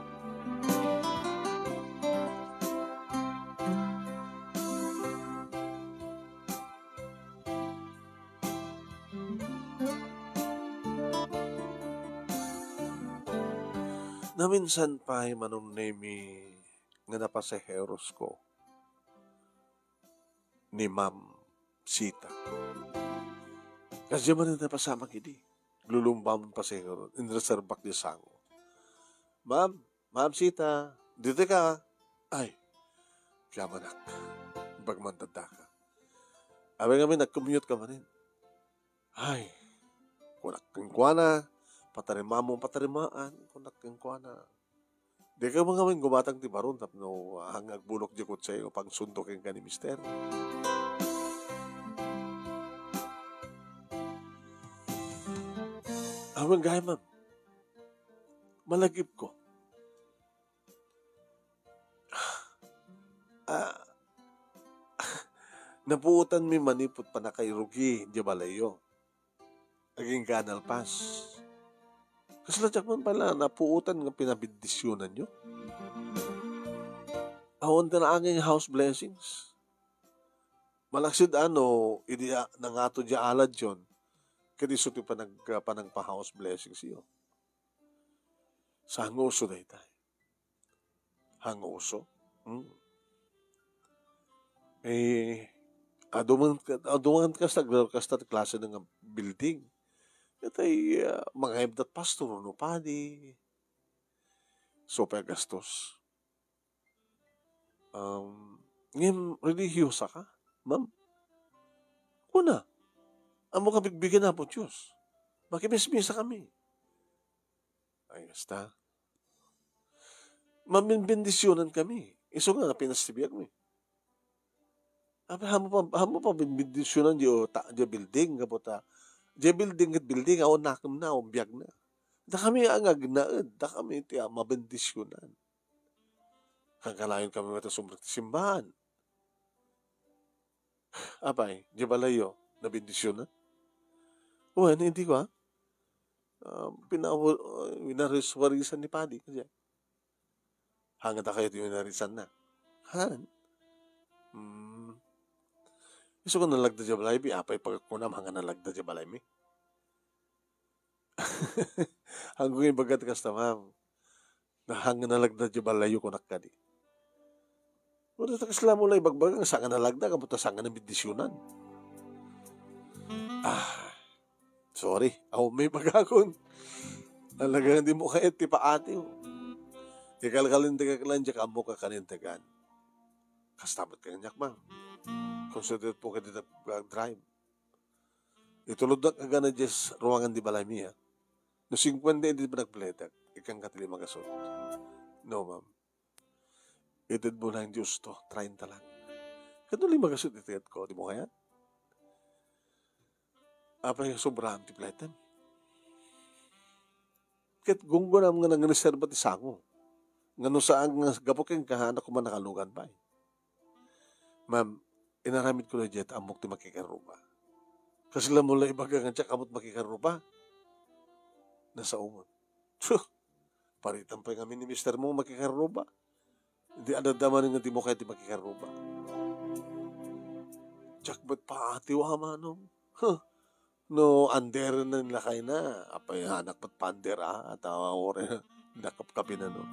Naminsan pay, Manong Nemy, nga napasaherosko ni Ma'am Sita. Kasdiay manen napasamak idi. Lulumba met pasahero, inreserbak diay sango. "Ma'am, Ma'am Sita, ditoy ka?" "Ay, kayamanak. Bag man daddaka." Apay ngamin, nag-commute ka manen. "Ay," kunak kenkuana, "patarimamon patarimaan," kunak kenkuana. "Dika man ngamin gumatang ti baro tapno, ah, nga agbulok diay kotsem nga pangsundo kenka ni Mister." "Awan gayam, ma'am. Malagipko." Ah, napuotanmi manipud pannakairugi diay balayyo. Agingga a nalpas. Kasla diak man pala napuotan nga pinabendisionanyo? Awan ti naangay nga house blessings. Malaksid ano, idi a-, nangato diay aladyon, ket isu ti panag-, panagpa-house blessings yo. Saan nga uso dayta? Hanguso. Hmm. Eh, adu man, adu man kasta, kasta ti klase nga building. Ket ay, ah, mangayab dat pastor wenno padi. So, pay gastos. Um, ngem, relihiyosa ka, ma'am? Kuna, ammoka bigbigen Apo Dios. Makimismisa kami. Ay, kasta. Mabenbendisionan kami. Isu nga, pinas ti biag mi. Apay, ammo pa, ammo pa benbendisionan di, o, ta, di building, gapu ta, di building ket building, awan nakemna, awan biagna. Dakami nga agnaed, dakami ti, ah, mabendisionan. Kagalayon kami met a sumrek ti simbahan. Apay, di balayyo, nabendisionan? Wen, hindi ko, ah. Ah, pinawa-, ah, winaris-warisan ni Padi, kadi. Hanganda kayo ti winarisan na. Han? Hmm. Isu ka nalagda di balay, bi, apay pagkunam, hanga nalagda di balay mi. Hanggang ibagat kasta, ma'am. Nahang nga nalagda di balayyo kunak kadi. Wala ta kasla mo la ibagbaga nga saan nga nalagda, gapu ta saan nga nabendisionan. Ah, sorry. Awan may bagakon. Talagang di mo kayat ti paatiw. Ikalkalinteg ka lang, diak ammo kakalintegan. Kasta met kaniak, ma'am. Consider po ka di drive. Itulodnak agana diay ruangan di balay mi, ah. No singkuenta iti panagpletek, ikkan ka ti lima gasut. No, ma'am. Ited mo lang Dios to, treinta lang. Kano lima gasut ited ko, di mo kaya? Apay nga sobraan ti pletem? Ket gunggonam nga nangreserba ti sango. Nga no saan nga gapu kenka, haannak koma nakalugan pay. Ma'am, inaramidko daydiay ta ammok ti makikarruba. Kasla mo la ibaga nga diak ammo ti makikarruba? Nasaomo. Tsuh! Paritan pay ngamin ni mister mo makikarruba. Di adda manen nga di mo kaya ti makikarruba. Diak met paatiw a, Manong. Huh! No, underen na ni lakayna, apay, haannak met pa-under a, ta uray nakapkapin, no?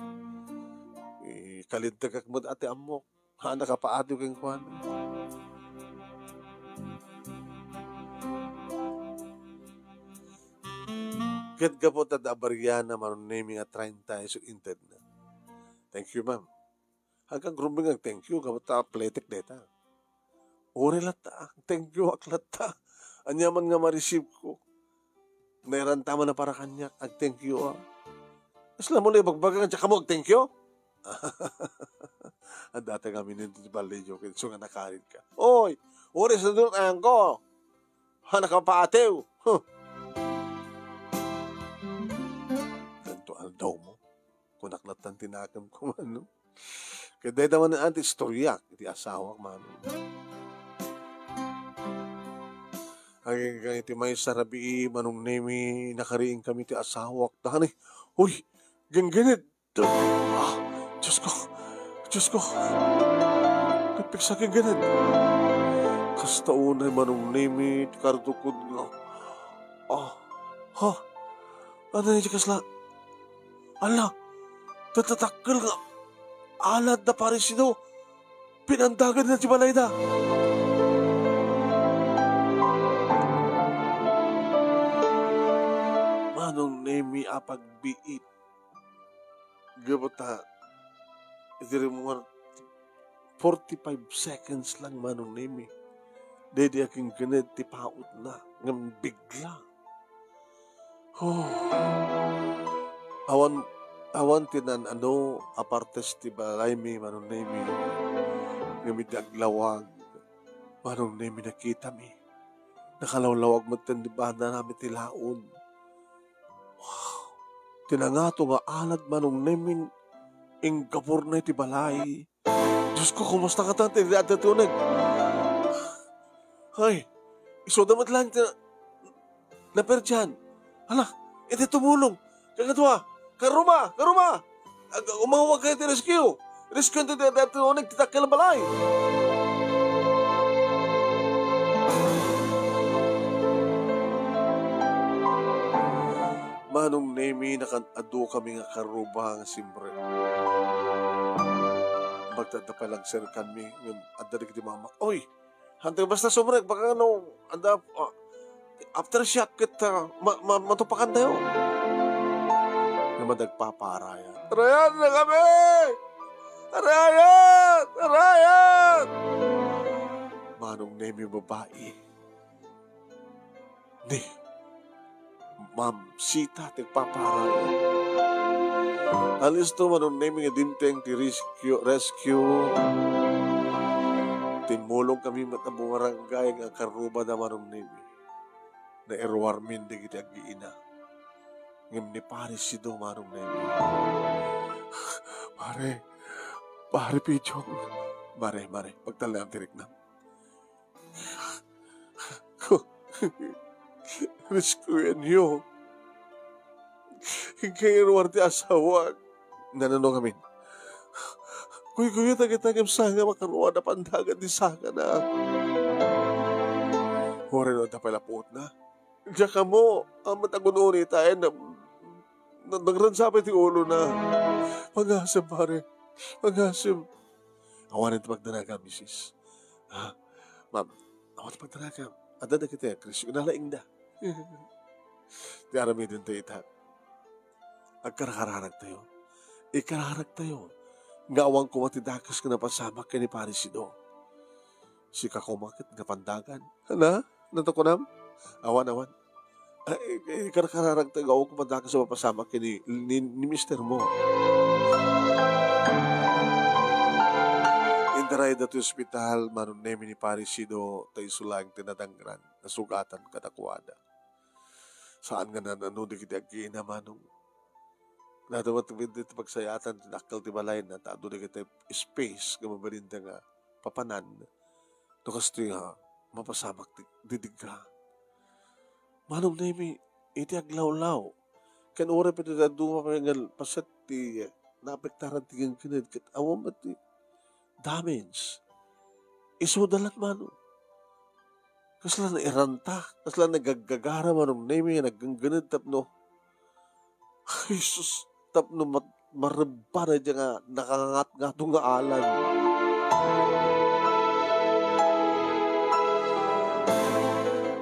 Ikalintegak met a ti ammok, haannak a paatiw kenkuana. Ket gapu ta adda abariana, Manong Nemi, nga treinta isu intedna. Thank you, ma'am. Hangkan grumbing ag-thank you, gapu ta pletek deta. Uray latta, ag-thank you ak latta. Ania man nga ma-receive ko. Nairanta man a para kaniak, ag-thank you, ah. Kasla mo la ibagbaga nga diak ammo ag-thank you? Adda ta ngamin ti balay jo, ket isu nga nakarit ka. Oy, uray sa dunot ayan ko. Haannak a paatiw. Huh. Tanto aldaw mo. Kunak lattan ti nakemko, Manong. Ket dayta man ti istoryak iti asawak, Manong. Agingga iti maysa rabii, Manong Nemi, nakariing kami ti asawak. Dani, uy, ginggined! Ah, Dios ko! Dios ko! Nagpigsa ginggined! Kasta unay, Manong Nemi, ti kartukod nga. Ah, ha? Ano iti kasla? Ala, tatatakkel nga alad da Parisido, pinandaganna ti balayda. Manong Nemi a pagbiit. Gapu ta, iti rimmuar, forty-five seconds lang, Manong Nemi. Daydi a ginggined ti pautna, ngem bigla. Huh. Awan, awan ti naan-ano a partes ti balaymi, Manong Nemi. Ngem idi aglawag, Manong Nemi, nakitami. Nakalawlawag metten ti bananami ti laon. Wow! Ti nangato nga alad, Manong Nemi, inggapurna iti balay. Dios ko, kumusta kata ti adda ti uneg? Ay, isuda met laeng ti na-, naperdian. Hala, iti tumulong. Kakadua, karuma, karuma! Ag-, umawag kayo ti rescue. Rescue ti, ti, ti, ti uneg ti dakkel a balay. Manong Nemi, nakan-, adu kami nga karruba nga simrek. Magtadda pay lang serkan mi, ngem adda dagiti mamak-, "Oy, hantay basta sumrek, baka ano, adda, ah, aftershock ket, ah, ma-, ma-, matupakan tayo." Ngem adda agpapaarayan. "Arayan na kami! Arayan! Arayan!" Manong Nemi, babai. Ni Ma'am Sita ti agpapaaral. Alisto, Manong Nemi, nga dimteng ti rescue, rescue. Timmulong kami met a bumarangay nga karrubada, Manong Nemi. Nairuarmin dagiti aggiina. Ngem ni Pare Sido, Manong Nemi. Pare, Pare Pijong. Mare, mare, pagtalnaem ti riknam. Rescuenyo. Inkay iruar ti asawak. Nanano ngamin? Guyguyo dagita ngem saan nga makaruar a pandagan ti sakana. Uray no adda pay la puotna. Diak ammo, amat agun-unitaen, na, na, nagransa pay ti ulona. Pangasem, pare. Pangasem. Awanen ti pagdanagan, misis. Ha? Ma'am, awan ti pagdanagan. Adda dagiti Kristo, nalaingda. Ti aramiden tayo ita. Agkarkararagtayo. Ikararagtayo. Nga awan koma ti dakes nga napasamak ken ni Pare Sido. Sika koma ket nga pandagan. Hala? Nato kunam? Awan, awan. Ay, ay, karkararagta nga awan koma dakes a mapasamak ken ni, ni, ni mister mo. Intarayda ti ospital, Manong Nemi, ni Pare Sido, ta isu laeng ti nadangran, nasugatan kadakuada. Saan nga nanano dagiti aggiina, Manong. Nadawat ti pagsayaatan ti dakkel ti balayna, ta adu dagiti space nga mabalinda nga papanan. No kastoy nga, mapasamak ti, didigga. Manong Nemi, iti aglawlaw, ken uray pay ti dadduma pay nga paset ti naapektaran ti genggened, ket awan met ti damage. Isuda laeng, Manong. Kasla nairanta, kasla nagaggagara, Manong Nemi, nga naggenggened tapno, Jesus, tapno mat-, marebba dayta nga nakangangatngato nga alan.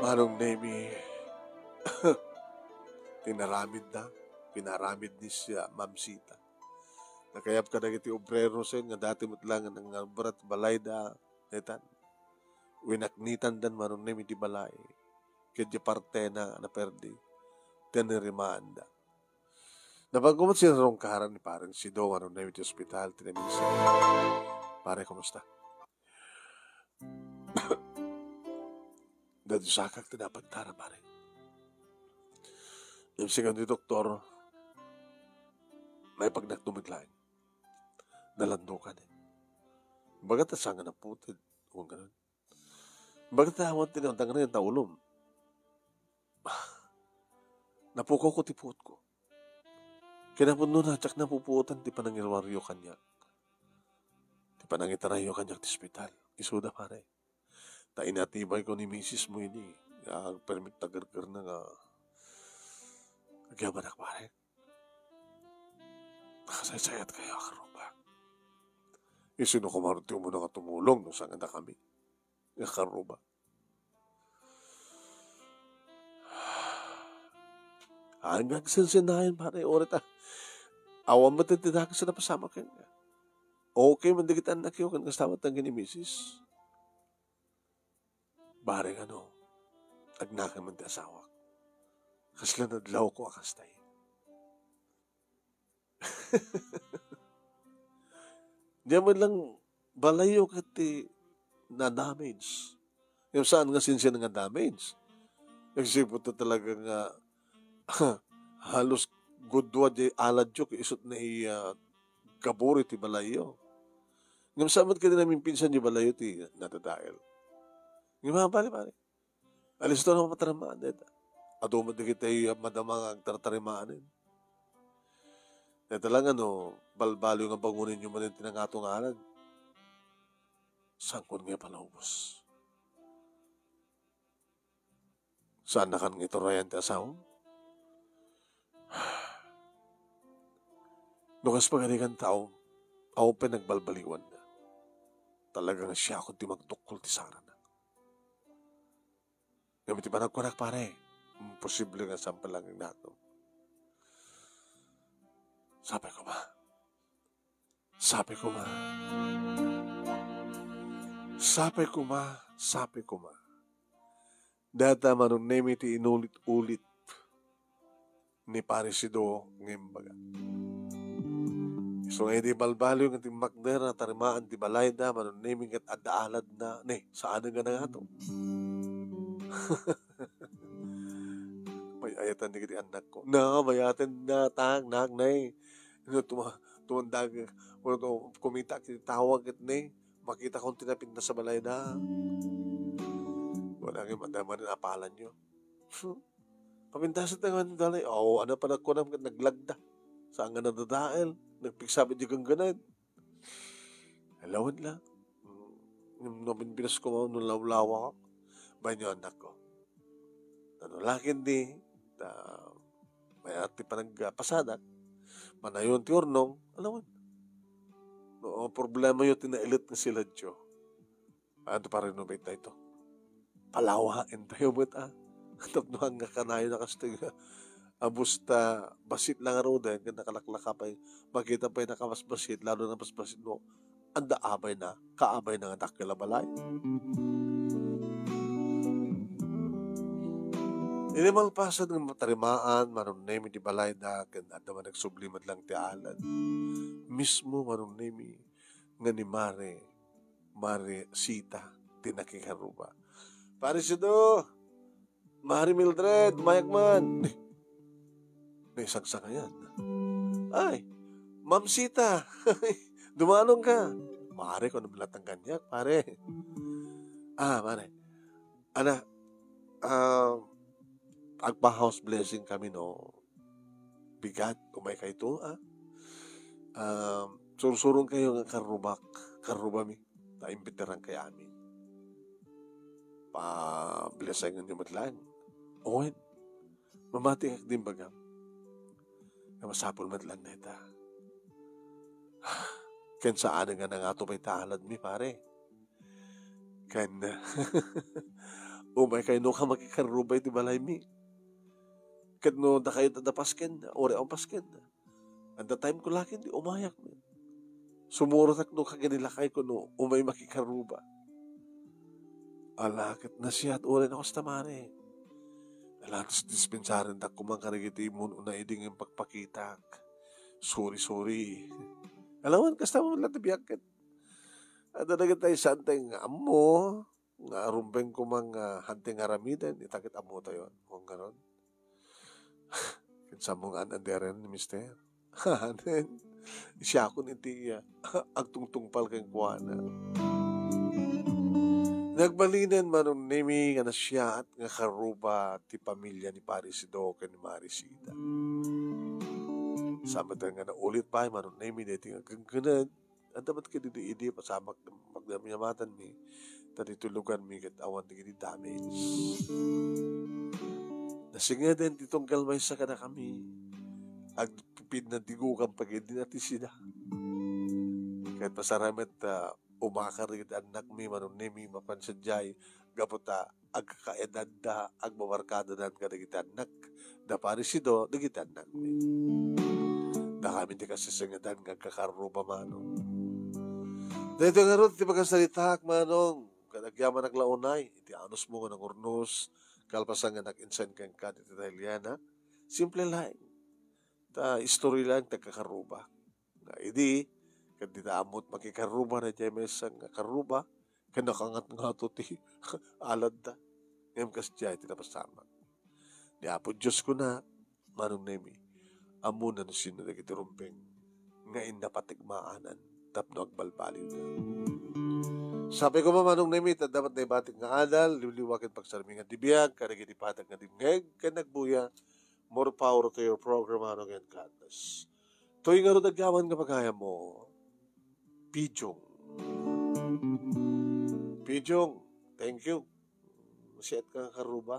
Manong Nemi, tinaramidda, pinaramid ni siya, Ma'am Sita. Nakayab kadagiti obrero sen nga dati met laeng nga nangabrat balayda, netan. Winaknitandan, Manong Nemi, ti balay. Ket di partena a naperdi, tinirimaanda. Napan koma ti sinarungkaran ni Pareng Sido, Manong Nemi, ti ospital, ti naminsan. Pare, kumusta? Dadusakak ti napagtara, pare. Imsigan ti doktor, naipagnak tumiglaeng. Nalandukan, eh. Baga ta saan nga naputed, kung ganun. Baga ta awan ti nadangren ta ulom. Napukawko ti puotko. Kinapudnona, diak napupuotan ti panangiruaryo kaniak. Ti panangitarayyo kaniak ti ospital. Isuda, pare. Ta inatibayko ni misis mo idi nga agpermi ti tagergerna nga agyamanak, pare. Nakasaysayat kayo, a karruba. Isino koma ti umuna nga tumulong no saan nga dakami nga karruba? Ay, nga agsensenayan, pare, uray ta awan met ti dakes a napasamak kenka. Okay man dagiti annakyo, ken kasta met dagiti misis. Bareng ano, agnakan man ti asawak. Kasla nadlawko a kastay. Diay man lang balayyo ket ti na-damage. Ngem saan nga sinsian nga damage. Nagsipud ta talaga nga halos gudua diay aladyo ket isut' nai-, ah, kaburi ti balayyo. Ngem saan met kadi naminpinsan diay balayyo ti nadadael. Ngem, ah, bale, bale. Alisto na mapataramaan dayta. Adu met dagiti madama nga agtartarimaanen. Dayta lang ano, balbaliw nga bangonen yo manen ti nangato nga alad. Saankon nga ipalubos. Saannakan nga iturayan ti asawam? No kas pagarigan tao, awan pay nagbalbaliwan. Talaga nga siakon ti magtukkol ti sarana. Ngem iti panagkunak, pare, imposible nga saan pay lang nga agnakom. Sapay koma. Sapay koma. Sapay koma. Sapay koma. Dayta Manong Nemi ti inulit-ulit ni Pare Sido nga imbaga. Isu nga idi balbaliw nga timmakder a tarimaan ti balayda, Manong Nemi ket adda aladna. Ne, saan nga nangato. May ayatan dagiti annakko. Na, may ayatan na, tang, nak, nay. No, tuma-, tumandag, wala to, kumita, ket tawag ket ne, makita kon tinapintas sa balayda. Wala nga, madama rin apalan nyo. Kapintasan tayo nga dalay. Oo, ano pa nagkunam ket naglagda. Saan nga nadadael? Nagpigsabit di gangganad. Alawan lang. Mm, no, binbinas ko, no, lawlawa ko. Banyo, anak ko. Ano, lakin di, ta, may ati panagpasadak. Manayon ti urnong, alawan. No, problema yo, tinailit nga sila, Diyo. Ano, pa-renovate tayo to. Palawaen tayo met, ah. Tapno nga kanayon na kastoy nga. Abus ta, basit lang a ruden, ken nakalaklaka pay. Makita pay nakabasbasit, lalo na basbasit mo. Anda abay na, kaabay na nga dakkel a balay. Ini malpasan nga matarimaan, Manong Nemi ti balayda, ken adda man nagsubli met lang ti alad. Mismo, Manong Nemi, nga ni Mare, Mare Sita, ti nakikaruba. Pare Sido, Mare Mildred, umayak man. Naisagsangayan. Ay, Ma'am Sita, dumanon ka. Mare, kung ano bilatang kanyak, pare. Ah, mare. Ana, ah, agpa-house blessing kami, no? Bigat, umay kayto, ah. Ah, sursurong kayo nga karrubak, karrubami. Ta imbitiran kay amin. Pa-blessingan nyo met lang. Owen, mamati ak din bagam. Nga masapul met lang neta. Ken saan nga nangato pay ta alad mi, pare. Ken, umay kayo no ka makikarrubay ti balay mi. Ket no dakayo ta da pasken, uri ang pasken. At the time ko lakin di umayak mi. Sumurotak no kaginilakay ko no umay makikaruba. Ala, ket nasiat uray na kasta, mare. Ala, tas dispensaren dak kumang karigiti mun una idi nga pagpakitak. Sorry, sorry. Alawan, kasta mo lang ti biag ket. Adda dagiti saan tayo nga ammo, nga rumbeng kumang, ah, hanteng aramiden, ita ket ammo tayo. Kung ganon. Kinsa mo nga an-, anderen ni Mister? Anen, siya kun iti, ah, agtungtungpal kenkuana. Nagbalinen Manong Nemi nga nasiat nga karuba ti pamilya ni Pare Sido ken ni Mare Sita. Sa met nga naulit pay, Manong Nemi, daytoy nga gangganad, adda met kadidi-idi, pasamak-, magdamdamatanmi, ta ditoy lugarmi ket awan dagiti damage. Nasingeden ti tunggal maysa kadakami. Agpipid na digugan pagidina ti sida. Ket pasaramet, ah, umakar dagiti annakmi, Manong Nemi, mapan sadiay, gapu ta agkakaedadda, agbabarkadadan kadagiti annak da Pare Sido, dagiti annakmi. Dakami ti kasisingetan nga agkakarruba, Manong. Daytoy ngarud ti pakasalitaak, Manong, ket agyamanak la unay iti anusmo nga nangurnos, kalpasan nga nag-insan kenka dita Italiana. Simple laeng. Ta istorya laeng ti agkakarruba. Nga idi, ket dita ammot makikaruba na diay maysa nga karuba, ken nakangat-ngato ti aladda. Ngem kasdiay ti napasamak. Ni Apo Dios kuna, Manong Nemi, ammona no sino dagiti rumbeng nga inna patigmaanan tapno agbalbaliwda. Sapay koma, Manong Nemi, ta dapat naibatik nga adal, liwliwa ken pagsarmingan ti biag, kadagiti patag nga dimngeg, ken nagbuya, more power to your program, Manong, and God bless. Toy nga rod agyaman nga pagayam mo, Pijong. Pijong, thank you. Masiat ka nga karuba.